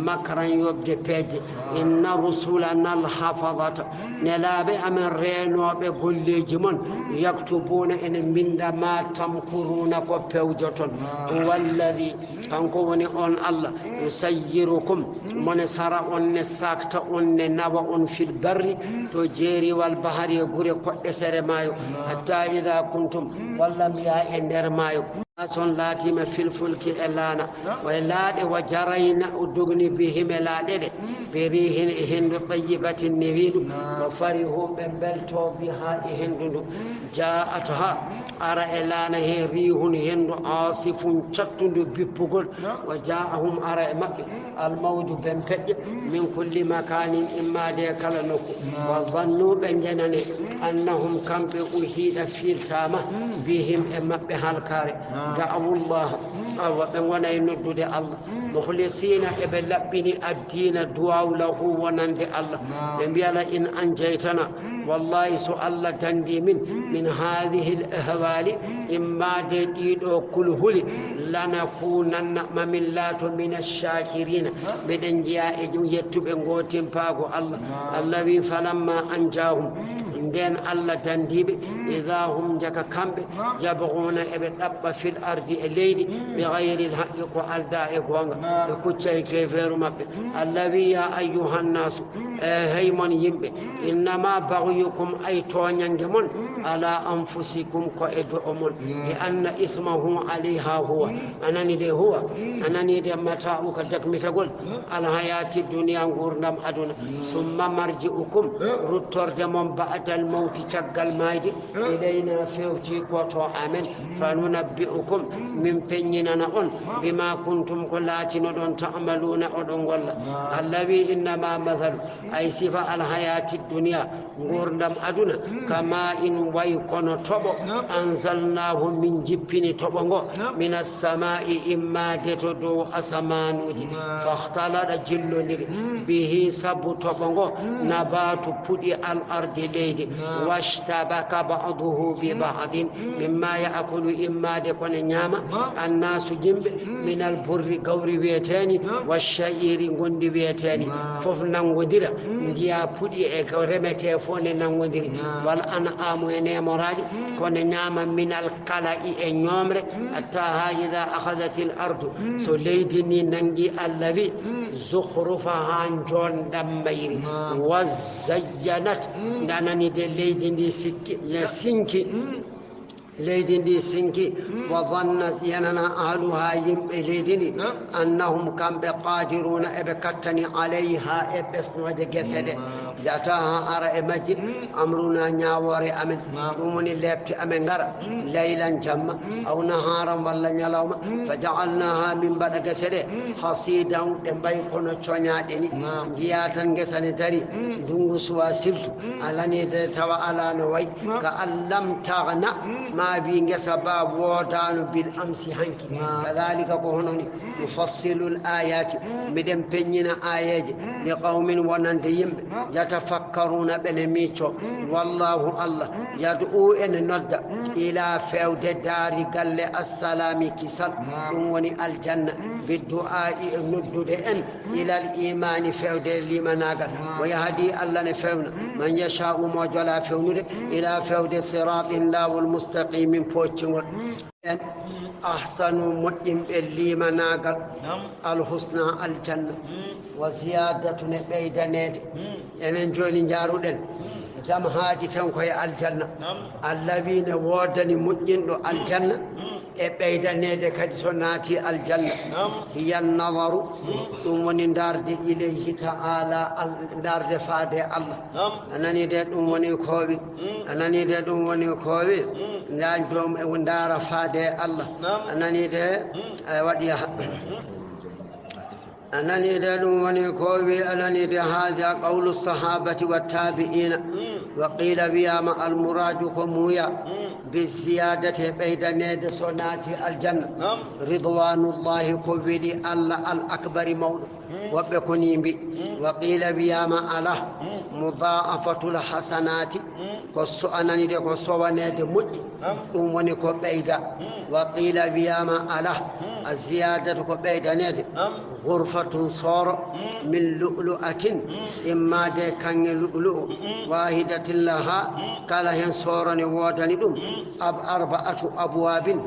makran yoɓde peeje. Inna rusulana al-hafazata, nelaaɓe amen reenooɓe golleeji mon, yaktubuna ene mbinnda ma tamkuruna ko pewjoton. Huwa alladhi, kanko woni on Allah, yusayyirukum, mo ne sara on, ne sakta on, ne nawa on fil barri, to jeeri wal bahari e gure koɗɗe sere maayo. Hatta idha kuntum, walla mbiya e nder maayo. Son laatima fil fulki e laana, wa e laaɗe, wa jarayna o dogni bihim e laaɗe ɗe, bi rihin e hendu tayyibatin newindu, wa farihu ɓe belto biha e hendu ndu. Ja'at ha ara e laana he rihun hendu asifun cattundu bippugol, wa ja'ahum ara e maɓɓe almawju ben peƴƴe min kulli makanin immaade e kala nokku. Wa zannu ɓe ngenane annahum kamɓe uhiɗa fiiltama bihim e maɓɓe halkare. Da'awullaha, awa ɓe ngonay noddude Allah. Mukhlisina eɓe laɓɓini addiina duwaw lahu wonande Allah. Ɓe mbiya la in anjaytana, wallahi so Allah dandi min, min hadhihi l ahwali, immaade ɗiɗo kulhuli, lanakunanna mamin laato min ashakirina. Miɗen njiya e jum yettuɓe ngo timpaago Allah. Allah wi falamma anjahum, nden Allah dandiɓe, idha hum jaka kamɓe, yabghuna eɓe ɗaɓɓa fil ardi e leydi, bi ghayril haqqi ko alda e goonga, ɓe kuccay keferu maɓɓe. Allah wi ya ayyuhan nasu, e hey mon yimɓe, innama baghyukum ay tooñange mon, ala anfusikum ko e do'o mon, li anna ismahu alayha huwa, anani de huwa, anani de mata'u ka dakmitagol, alhayati duniya ngurdam aduna, summa marji'ukum, ruttorde mon ba'dal mawti caggal mayde, ilayna fewti ko to amen, fa nunabbi'ukum min peññinana on, bima kuntum ko laatinoɗon ta'maluna oɗon golla. Allah wi innama mathalu, ay sifa alhayati duniya, ngurdam aduna, kama in way kono toɓo, anzalnahu min jippini toɓo ngo, min assama'i immaade to dow asamanuji, fakhtalada jillodiri, bihi sabu toɓo ngo, nabatu puɗi al ardi leydi, washtabaka ba'duhu bi ba'din, mimma ya'kulu immaade kone ñaama, annasu yimɓe, min al burri gawri wiyeteni, wa sha'iri gondi wiyeteni, fof nangodira, njiya puɗi e ko remete fof ne nangodiri, wal an'amu e nemoraɗi, kone ñaama min al kala'i e ñoomre, hatta ha ida akhadat al ardu, so leydi ni nangi Allah wi, zukhrufaha njonɗam mayri, wa zayyanat, ndanani de leydi ndi sikki, sinki, leydi ndi sinki, wa zanna yenana ahluha yimɓe leydi ndi, annahum kamɓe qadiruna eɓe kattani alayha e ɓesnoje gese ɗe. Yata ha ara e majji, amruna ñawore amen, ɗum woni lepte amen ngara, laylan jamma, aw naharan walla ñalawma, fa ja'alnaha min mbaɗa gese ɗe, hasidan ɗe mbayi kono coñaɗe ni. Njiya tan ngesa ne dari, ndungu suwa sirtu, alani de tawa ala no way, ka allam taghna, ma bi ngesa ba wodano bil amsi hanki. Kadhalika ko hono ni, nufassilu l ayati, miɗen peññina ayeje, li qawmin wonande yimɓe, yatafakkaruna ɓene micco. Wallahu Allah, yad'u ene nodda, ila fewde daari galle assalami kisal, ɗum woni aljanna, biddu'a'i e noddude en, ilal imani fewde limanagal, wa yahdi Allah ne fewna, man yasha'u mo jola fewnude, ila fewde siratin lawol mustaqimin poccingol. En ahsanu moƴƴinɓe limanagal, alhusna aljanna, wa ziyadatu ne ɓeydaneede. Enen joni njaruɗen jam haaɗi tan koye aljanna. Allah wi ne woodani moƴƴinɗo aljanna e ɓeydaneede kadi so naati aljanna. Hiya nadaru, ɗum woni ndarde ilayhi ta'ala, al- ndarde faade Allah. A nani de ɗum woni koowi. A nani de ɗum woni koowi. Nda joom e ndara faade Allah. A nani de, e waɗi ha- A nani de ɗum woni ko wi, a nani de haja qawlu sahabati wa tabi'ina. Wa qila wiyama al muradu ko muya bi ziyadati ɓeydanede so naati aljanna. Ridwanullahi ko weli Allah al akbari mawɗo. Woɓɓe ko ni mbi. Wa qila wiyama ala mudha'afatul hasanati. Ko so a nani de ko sowanede moƴƴi. Ɗum woni ko ɓeyda. Wa qila wiyama ala. A ziyadatu ko ɓeydaneede. Ghurfatun sooro. Min lu'lu'atin. Imma de kaŋŋe lu'lu'u. Wahidatin laha. Kala hen sooro ne woodani ɗum. Ab arba'atu abwabin.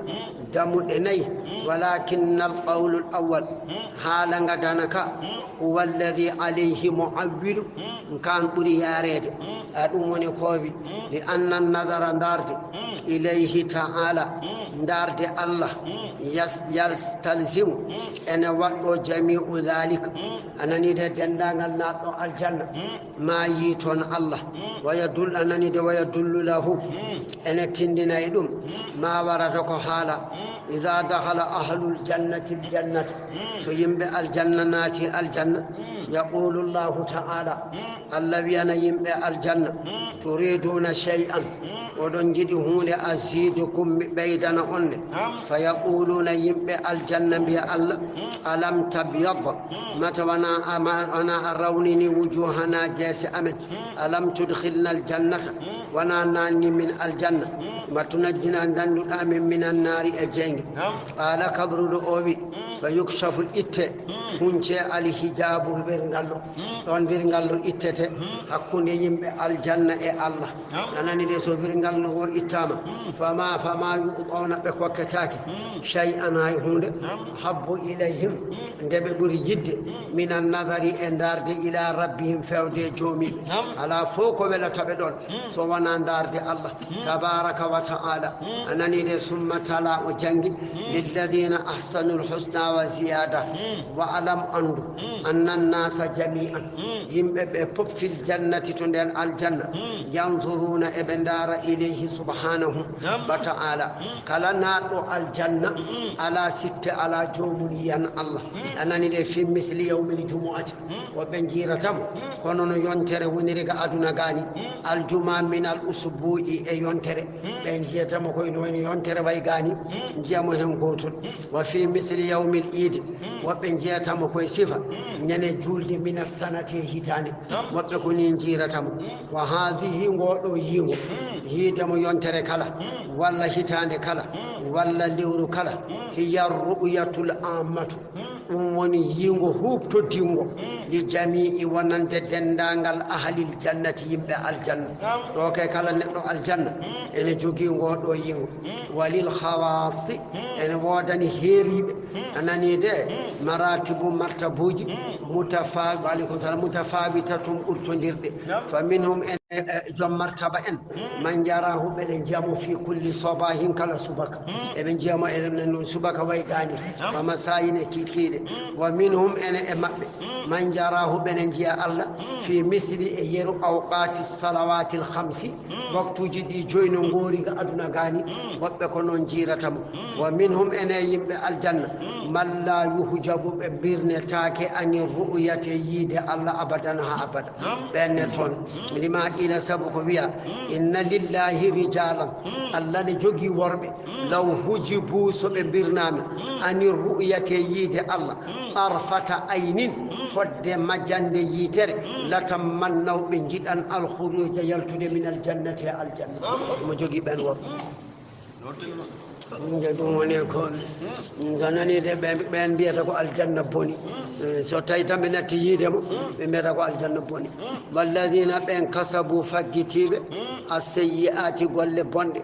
Dammuɗe nayi. Walakin al qawlu al awwal. Haala nga danaka. Huwa alladhi alayhi mu'awwilu. Kan ɓuri yaareede. A ɗum woni koowi. Li anna nadara ndaarde. Ilayhi ta'ala. Ndaarde Allah. Yas- yastalzimu. Ene waɗɗo jami'u dhalika. A nani de denndaangal naatɗo aljanna. Ma yi toon Allah. Waya dul a nani de waya dullu lahu. Ene tindina e ɗum. Ma warata ko haala. Idha dakhala ahlul jannati aljannata. So yimɓe aljanna naati aljanna. Yaqulu Allahu ta'ala. Allah wiyana yimɓe aljanna. Turiduna shay'an. Oɗon njiɗi huunde azidukum mi ɓeydana on ne. Fa yaquluna yimɓe aljanna mbiya Allah. Alam tabyad. Mata wana ama- wana a rawnini wujuhana jeese amen. Alam tudkhilna aljannata. Wana nanni min aljanna. Ma tunajjina danduɗa min minan nari e jeynge. Qala kabruɗo o wi. Fa yukshafu itte. Hunce alhijabu birngallo. Ɗon birngallo ittete. Hakkunde yimɓe aljanna e Allah. A nani de so birngallo ngo ittama. Fama fama yuɓɓawna ɓe kokketaki. Shay'an hay hunde. Habbu ilayhim. Nde ɓe ɓuri yidde. Minan nadari e ndaarde ila rabbihim fewde e joomiiɓe. Ala fof ko welata ɓe ɗon. So wona ndaarde Allah. Tabaraka wa ta'ala. A nani de summa tala o jangi. Lilladina ahsanul husna wa ziyada. Wa alam andu. Annan nasa jami'an. Yimɓe ɓe pop fil jannati to nder aljanna. Yanzuruna eɓe ndaara ilayhi subhanahu wa ta'ala. Kala naatɗo aljanna. Ala sikke ala joomum yiyan Allah. A nani de fi misli yawmil jumu'ati. Woɓɓe njiirata mo. Kono no yontere woniri ga aduna gani. Aljuma min al usbu'i e yontere. Ɓe njiyata mo koye no woni yontere way gani. Njiya mo hen gotol. Wa fi misli yawmil idi. Woɓɓe njiyata mo koye sifa. Ñande julde min as sanati e hitande. Woɓɓe ko ni njiirata mo. Wa hadhihi ngoɗo yingo. Yiide mo yontere kala. Walla hitande kala. Walla lewru kala. Hiya ru'yatul ammatu. Ɗum woni yiingo huuɓtodingo li jamii wonande denndaangal ahlil jannati, yimɓe aljanna. Ɗo kay kala neɗɗo aljanna ene jogii ngoo ɗoo yiingo. Walil hawaasi ene woodani heeriiɓe. A nanii de? Maratibu, martabuuji mutafa-, wa aleykum salam, mutafawitatum, ɓurtondirɗe. Fa minhum en, e, e, joom martaba en. Man yarahu, ɓeɗe njiya mo fi kulli sobahin, kala subaka. Eɓe njiya mo eɗen nan noon subaka way gani. Wa masayin e kikiɗe. Wa minhum, ene e maɓɓe. Man yarahu, ɓene njiya Allah fi misli, e yeru awqati salawatil khamsi. Waktuji ɗi joyi no ngori ga aduna gani. Woɓɓe ko noon jirata mo. Wa minhum, ene yimɓe aljanna. Man la yuhjabu, ɓe birnetake ani ru'yate yiide Allah abadan ha abada. Ɓen ne toon. Lima qila, sabu ko wiya, inna lillahi rijalan. Allah ne jogii worɓe. Law hujibu, so ɓe birnaama, ani ru'yate yiide Allah. Tarfata aynin, fodde majjande yiitere. Latamannaw, ɓe njiɗan alkhuruja, yaltude min aljannati, e aljanna. Mo jogii ɓen worɓe. Nde ɗum woni ko ganani de ɓe, ɓen mbiyata ko aljanna boni. Eh, so tawi tan ɓe natti yiide mo, ɓe mbiyata ko aljanna boni. Walladina, ɓen kasabu, faggitiiɓe, a seyyi'ati, golle bonɗe,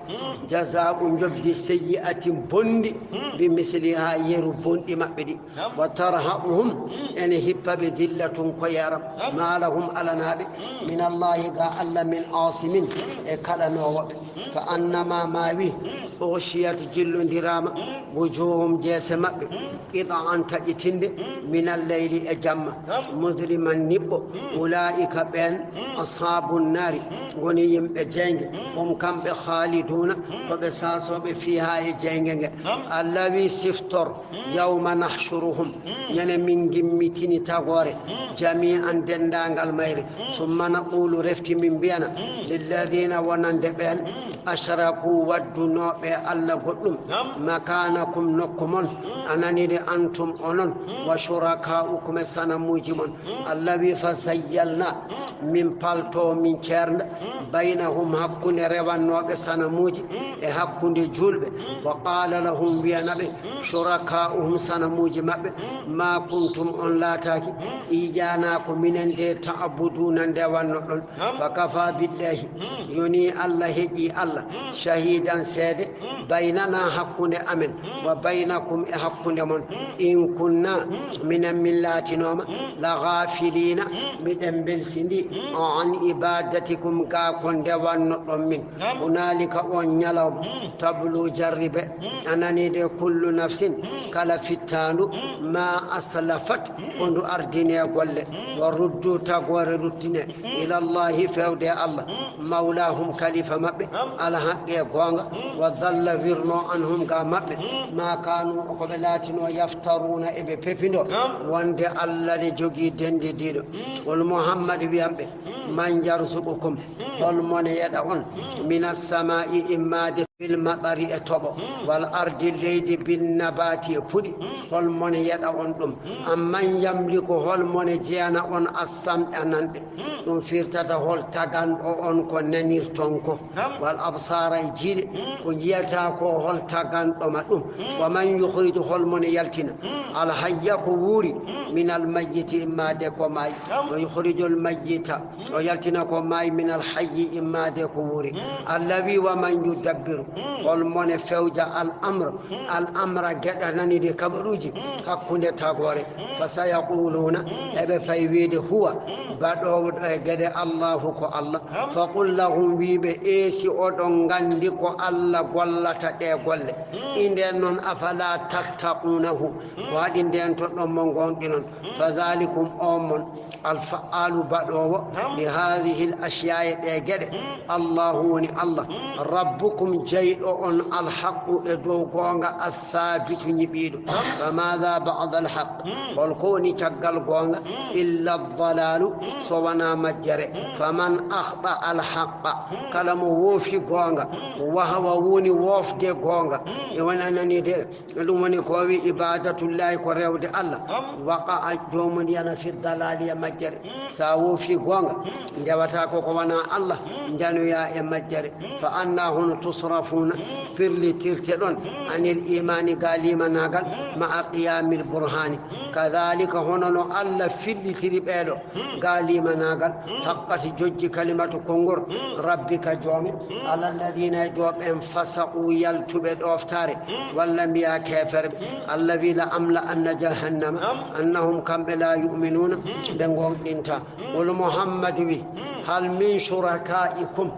jazaa'u, njobdi, seyyi'atin, bonɗi, bi misliha, yeru bonɗi maɓɓe ɗi. Wa tarhaquhum, ene hippa ɓe, dillatun, ko yaram. Ma lahum, alanaaɓe, min Allahi, ga Allah, min asimin, e kaɗanoowo ɓe. Ka annama, maawi, ushiyat, jillondiraama, wujuhum, jeese maɓɓe, qita'an, taƴitinde, min al-layli, e jamma, mudliman, niɓɓo. Ulaa'ika, ɓeen, ashaabun naari, ngoni yimɓe jeynge, hum, kamɓe, khaaliduuna, ko ɓe saasooɓe, fiihaa, e jeynge nge. Allah wi, siftor, yawma nahshuruhum, ñande min ngimmitini tagoore, jami'an, denndaangal mayre, summa naqulu, refti min mbiyana, lilladina, wonande ɓeen, ashraku, waddunooɓe e Allah goɗɗum. Makanakum, nokku mon, anani de antum onon, wa shuraka'ukum, e sanamuuji mon. Allah wi, fa zayyalna, min palto, min ceernda, baynahum, hakkunde rewannooɓe sanamuuji e hakkunde juulɓe. Wa qala lahum, wiyana ɓe, shuraka'uhum, sanamuuji maɓɓe, ma kuntum, on laataaki, iyana, ko minen de, ta'buduna, ndewannoɗon. Fa kafa billahi, yoni Allah, heƴi Allah, shahidan, seede, baynana, hakkunde amen, wa baynakum, e hakkunde mon, in kunna, minen min laatinooma, la ghafilina, miɗen mbelsindi, an ibadatikum, gaa ko ndewannoɗon min. Hunalika, on ñalawma, tablu, jarribe, anani de, kullu nafsin, kala fittaandu, ma aslafat, ko ndu ardini e golle, wa ruddu, tagoore ruttine, ilallahi, fewde e Allah, mawlahum, kalifa maɓɓe, alhaqqi, e goonga, wa dalla, wirno, anhum, ga maɓɓe, ma kanu, ko ɓe laatino, yaftaruna, eɓe pepindo, wonde Allah ne jogii dendidiiɗo. Ol Muhammad, wiyan ɓe, man yarzuqukum, hol mone yeɗa on, minas sama'i, immade fil matsari, e toɓo, wal ardi, leydi, bin nabati, e puɗi, hol mone yeɗa on ɗum? Amman yamliku, hol mone jeyana on, assam'a, nanɗe? Ɗum firtata hol taganɗo on ko nanirton ko, wal absara, e jiiɗe, ko jiyata ko, hol taganɗo ma ɗum? Wa man yukhriju, hol mone yaltina, al hayya, ko wuuri, min al mayyiti, immade ko maayi? Wa yukhrijul mayyita, o yaltina ko maayi, min al hayyi, immade ko wuuri. Allah wi, wa man yudabbiru, hol mone fewja, al amra, al amra, geɗa nani de kabaruuji, hakkunde tagoore. Fa sayaquluna, eɓe pay wiide, huwa, baɗoowo ɗo e geɗe, Allahu, ko Allah. Fa qul lahum, wi ɓe, e si oɗon nganndi ko Allah gollata ɗe golle, i nden noon, afala tattaqunahu, ko waɗi nden toɗɗon mo ngonɗinon? Fa dhalikum, on mon, al fa'alu, baɗoowo, li hadhihi al ashya'i, ɗe geɗe, Allahu, woni Allah, rabbukum, jeyɗo on, al haqqu, e dow goonga, as sabitu, ñiɓiiɗo. Fa madha ba'da al haqq, hol ko woni caggal goonga? Illa dhalalu, so wonaa majjere. Faman akhta al haqqa, kala mo woofi goonga, wahawa, woni woofde goonga, e wonanani de, ɗum woni ko wi ibadatullahi, ko rewde Allah. Waqa a, joomum yana fi dalali, e majjere. Sa woofi goonga, ndewata ko ko wonaa Allah, njanoya e majjere. Fa anna, hono tusrafuna, pirlitirte ɗon, anil imani, ga limanaagal, ma'a qiyamil burhani. Kadhalika, hono no Allah fillitiri ɓeeɗo, ga limanaagal, haqqat, jojji, kalimatu, konngol, rabbika, joomi, ala alladhina, e dow ɓen, fasaqu, yaltuɓe ɗoftare, walla mbiya keeferɓe. Allah wi, la amla anna jahannama, annahum, kamɓe, la yu'minuna, ɓe ngonɗinta. Wol Muhammad wi, hal min shuraka'ikum,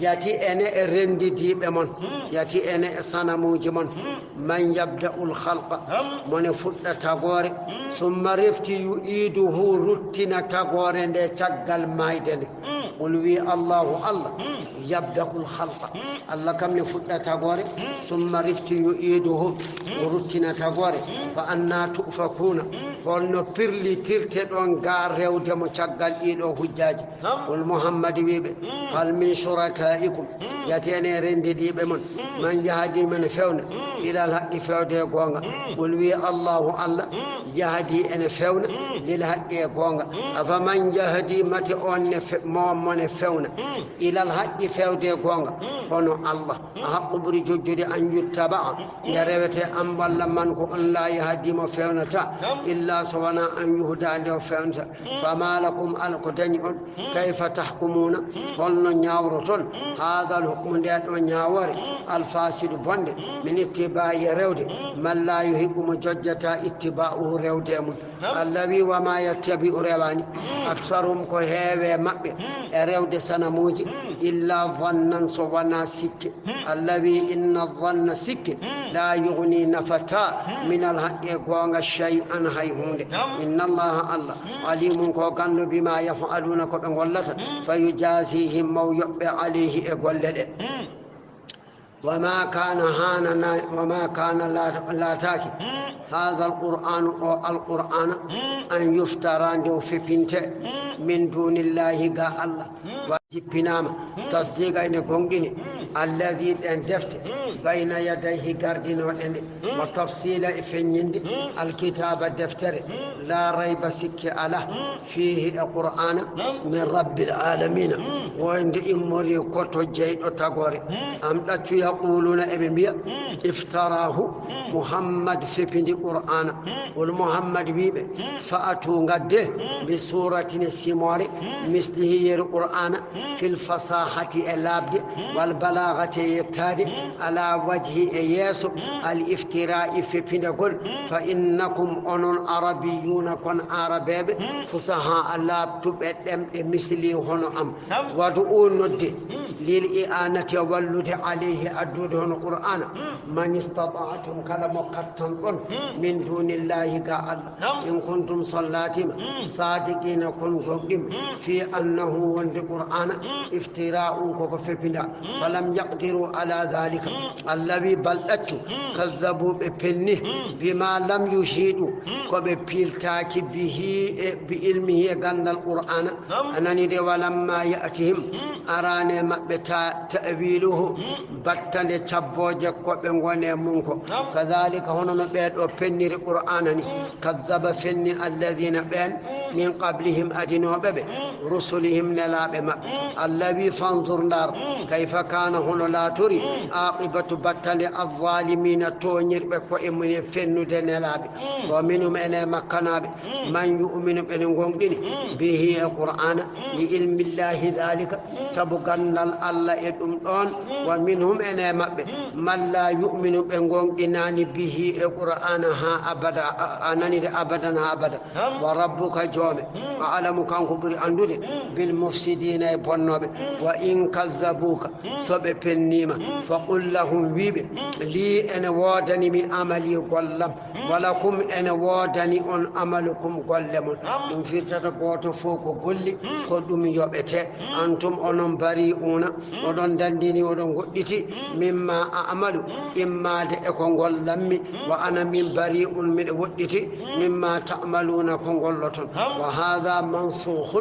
yati ene e rendidiiɓe mon, yati ene e sanamuuji mon, man yabda'ul khalqa, mone fuɗɗa tagoore, summa, refti, yu'iduhu, ruttina tagoore nde caggal maayde nde. Qul, wi, Allahu, Allah, yabda'ul khalqa, Allah kam ne fuɗɗa tagoore, summa, refti, yu'iduhu, o ruttina tagoore. Fa anna tu'fakuna, holno pirlitirte ɗon ga rewde mo caggal ɗiɗo hujjaaji? Qul, Muhammad, wi ɓe, hal min shuraka'ikum, yati ene e rendidiiɓe mon, man yahdi, mone fewna, ilal haqqi, fewde e goonga? Qul, wi, Allahu, Allah, yahdi, ene fewna, lil haqqi, e goonga. Afa man yahdi, mate on ne fe-, mo, mone fewna, ilal haqqi, fewde e goonga, hono Allah? A haqqu, ɓuri jojjude, an yuttaba'a, nde rewete, am walla man, ko on, la yahdi, mo fewnata, illa so wonaa, an yuhda, nde o fewnata. Fama lakum, ala ko dañi on, kayfa tahkumuna, holno ñaawroton, hadal hukmu, nde ɗo ñaawoore, al fasidu, bonde, min ittiba'i, e rewde, man la yuhibbu, mo jojjata, ittiba'uhu, rewde e mum. Allah wi, wa ma yattabi'u, rewaani, aktharuhum, ko heewe maɓɓe, e rewde sanamuuji, illa dhannan, so wonaa sikke. Allah wi, inna dhanna, sikke, la yughni, nafata, min al haqqi, e goonga, shay'an, hay huunde. Inna Allaha, Allah, alimun, ko ganndo, bima yaf'aluna, ko ɓe ngollata. Fa yujazihim, maw yoɓɓe, alayhi, e golle ɗe. Wa ma kana, haanana, wa ma kana, laata-, laataaki, hadha al qur'anu, o al qur'ana, an yuftara, nde o fepinte, min dunillahi, ga Allah. Wa jippinaama, tasdiqa, ene gonɗini, alladhi, ɗen defte, بين يديه gardinooɗe nde, وتفصيل e feññinde, الكتاب deftere, لا ريب sikke alaa, فيه e Qur'aana, من رب العالمين, wonde immori ko to Jeyɗo tagoore. Am ɗaccu يقولون eɓe mbiya, افتراه, Muhammad fepindi Qur'aana. قل Muhammad wiɓe, فأتوا ngadde, بسورة e simoore, مثله yeru Qur'aana, في الفصاحة e laaɓde, والبلاغة e yettaade, على وجه e yeeso, الافتراء fepindagol, فإنكم onon عربيون kon Aarabeeɓe, فصحاء laaɓtuɓe ɗemɗe, مثلي hono am. وادعوا nodde, للإعانة wallude, عليه addude hono Qur'aana, من استطعتم kala mo kattanɗon, من دون الله ga Alla. إن كنتم so on laatiima, صادقين kon gomɗinɓe, في أنه wonde Qur'aana, افتراء koko fepinda. فلم يقدروا على ذلك. Alla wi bal ɗaccu, كذبوا ɓe penni, بما لم يحيطوا ko ɓe piiltaaki, به e بعلمه e ganndal Qur'aana. A nani de, ولما يأتهم araani e maɓɓe, تأويله battane cabbooje ko ɓe ngoni e mum ko. كذلك hono no ɓee ɗoo penniri Qur'aana ni. كذب fenni الذين ɓeen من قبلهم adinooɓe ɓe رسلهم nelaaɓe maɓɓe. Alla wi فانظر ndaar كيف كان hono laatori عاقبة battane الظالمين tooñirɓe koye mum en fennude nelaaɓe. ومنهم ene e makkanaaɓe من يؤمن ɓe ne gomɗini به e Qur'aana لعلم الله ذلك sabu ganndal Alla e ɗum ɗoon. ومنهم ene e maɓɓe من لا يؤمن ɓe gomɗinaani به e Qur'aana haa abada, a nani de, abadan haa abada. وربك joome أعلم kanko ɓuri anndude بالمفسدين e bonnooɓe. وإن كذبوك so ɓe penniima فقل لهم wi ɓe لي ene woodani mi عملي gollam ولكم ene woodani on عملكم golle mon. Ɗum firtata gooto fof ko golli, ko ɗum yoɓete. أنتم onon بريئون oɗon ndanndini, oɗon ngoɗɗiti مما أعمل immaade e ko ngollammi. وأنا min بريء miɗo woɗɗiti مما تعملون ko ngolloton. وهذا منسوخ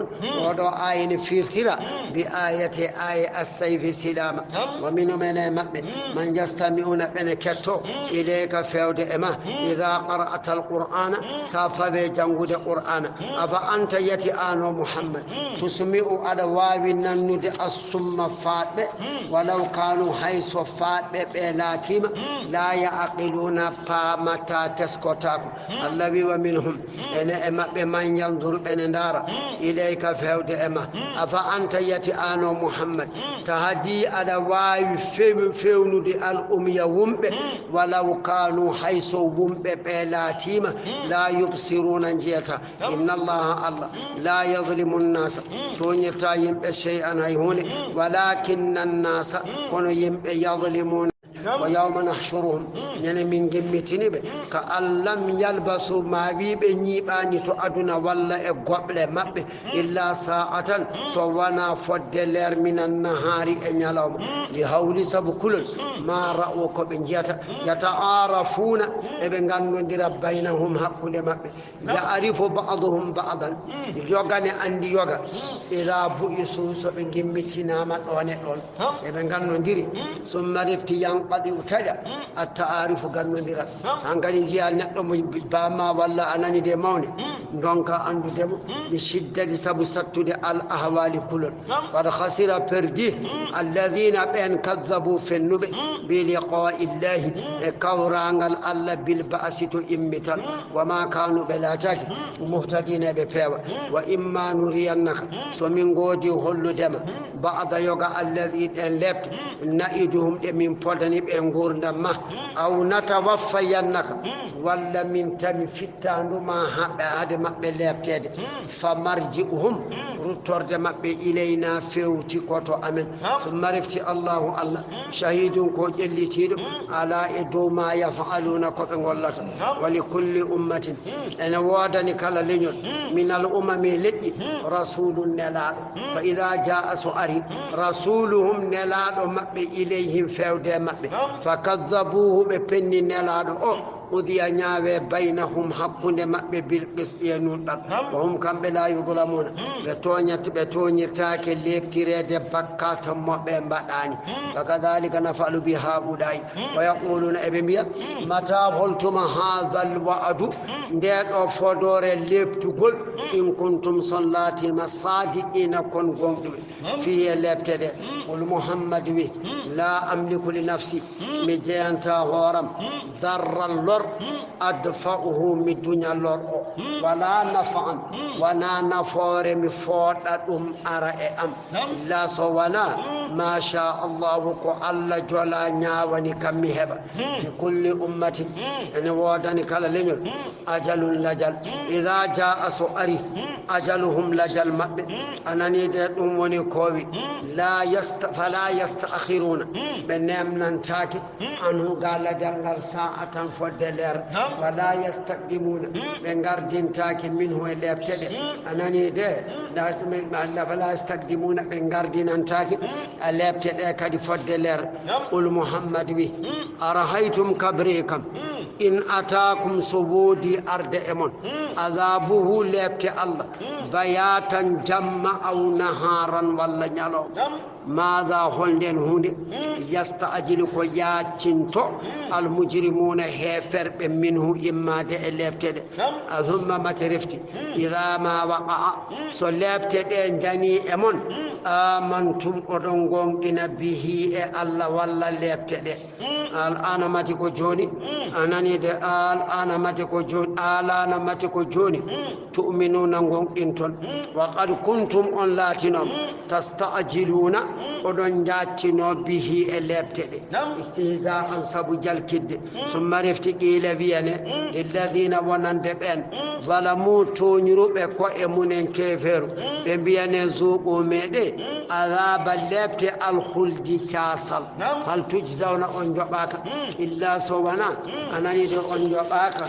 oɗo aaya ne firtira بآية aaya السيف silaama. ومنهم ene e maɓɓe من يستمعون ɓe ne ketto إليك feewde e ma إذا قرأت القرآن so a fawe janngude Qur'aana. أفأنت yati aan o Muhammad تسمع aɗa waawi nannude الصم faatɓe ولو كانوا hay so faatɓe ɓe laatiima لا يعقلون paamataa teskotaako. Alla wi ومنهم ene e maɓɓe من ينظر ɓe ne ndaara إليك feewde e ma. أفأنت yati aan o Muhammad تهدي aɗa waawi few- fewnude العمي wumɓe ولو كانوا hay so wumɓe ɓe laatiima لا يبصرون njiyataa. إن الله Alla لا يظلم الناس tooñirtaa yimɓe شيئا hay huunde ولكن الناس kono yimɓe يظلمون. ويوم نحشرهم ñande min ngimmitini ɓe كأن لم يلبثوا ma wii ɓe ñiiɓaani to aduna walla e goɓle maɓɓe إلا ساعة so wonaa fodde leer من النهار e ñalawma لهول sabu kulol ما رأوا ko ɓe njiyata يتعارفون eɓe nganndondira بينهم hakkunde maɓɓe يعرف بعضهم بعضا yoga ne anndi yoga إذا بعثوا so ɓe ngimmitinaama ɗoon e ɗoon eɓe nganndondiri ثم refti ينقطع taƴa التعارف ganndondiral hankadi njiya neɗɗo mo bamma walla a nani de mawne ndonka anndudemo بشدة sabu sattude الأهوال kulol قد خسر perdi الذين ɓeen كذبوا fennuɓe بلقاء الله e kawrangal Allah بالبعث to immital وما كانوا ɓe laataaki مهتدين ɓe peewa وإما نرينك so min ngoodi holludema بعض yoga الذي ɗeen leeɓte نعدهم ɗe min podani ɓe nguurndam ma أو نتوفينك walla min tami fittaandu ma haɓɓe hade maɓɓe leeɓteede فمرجعهم ruttorde maɓɓe إلينا fewti ko to amen ثم refti الله Allah شهيد ko ƴellitiiɗo على e dow ما يفعلون ko ɓe ngollata ولكل أمة ene woodani kala leñol من الأمم leƴƴi رسول nelaaɗo فإذا جاء so ari رسولهم nelaaɗo maɓɓe إليهم fewde maɓɓe فكذبوه ɓe penni nelaaɗo o Qudiya ñaawe baynahum hakkunde maɓɓe bil qisti e nunɗal. Wa hum kamɓe la yudlamuna. Ɓe tooñat-, ɓe tooñirtaake leeptireede bakkaata mo ɓe mbaɗaani. Wa kadhalika naf'alu bi haa'ulaa'i. Wa yaquluna, eɓe mbiya, mata holtuma haadhal wa'du, nde ɗo fodoore leeptugol, in kuntum son laatima sadiqina kon gonɗuɓe. Fii e leepte ɗe. Qul Muhammad wi, la amliku li nafsi, mi jeyanta hooram, darran lor, adfa'uhu mi duña lor o, wala nafa'an, wana nafoore mi fooɗa ɗum ara e am. Illa so wana, ma sha Allahu ko Allah jola ñaawani kam mi heɓa. Li kulli ummatin, ene woodani kala leñol, ajalun lajal. Ida jaa so ari, ajaluhum lajal maɓɓe. A nani de ɗum woni kowi. La yasta-, fala yasta'khiruna. Ɓe nemnantaake. Anhu ga lajal ngal sa'atan fodde leer. Wala yastaqdimuna. Ɓe ngardintaake minhu e leepte ɗe. A nani de. Da simi Allah fala yastaqdimuna ɓe ngardinantaake. A leepte ɗe kadi fodde leer. Qul Muhammad wi. Arahaytum kabri kam. In ataakum so woodi arde e mon. Azabuhu leepte Allah. Bayatan jamma aw naharan walla ñalawma. Maada holnden huunde. Yasta'jilu ko yaacinto. Al mujrimuna heeferɓe minhu immaade e leepte ɗe. A summa mate refti. Ida ma waqa'a so leepte ɗe njani e mon. Amantum oɗon gonɗina bihi e Allah walla leepte ɗe. Al'ana mate ko jooni, a nani de, al'ana mate ko jooni, al'ana mate ko jooni, tu'minuna ngonɗinton, wa qad kuntum on laatinom, tasta'jiluna, oɗon njaccino bihi e leepte ɗe, istihza'an sabu jalkidde, summa refti qiila wiyane, lillazina wonande ɓen, zalamu tooñruɓe ko'e munen keeferu, ɓe mbiyane zuuqu meeɗe, azaba leepte alkhuldi caasal. Hal tujzauna on joɓaaka illa so wana a nani de on joɓaaka.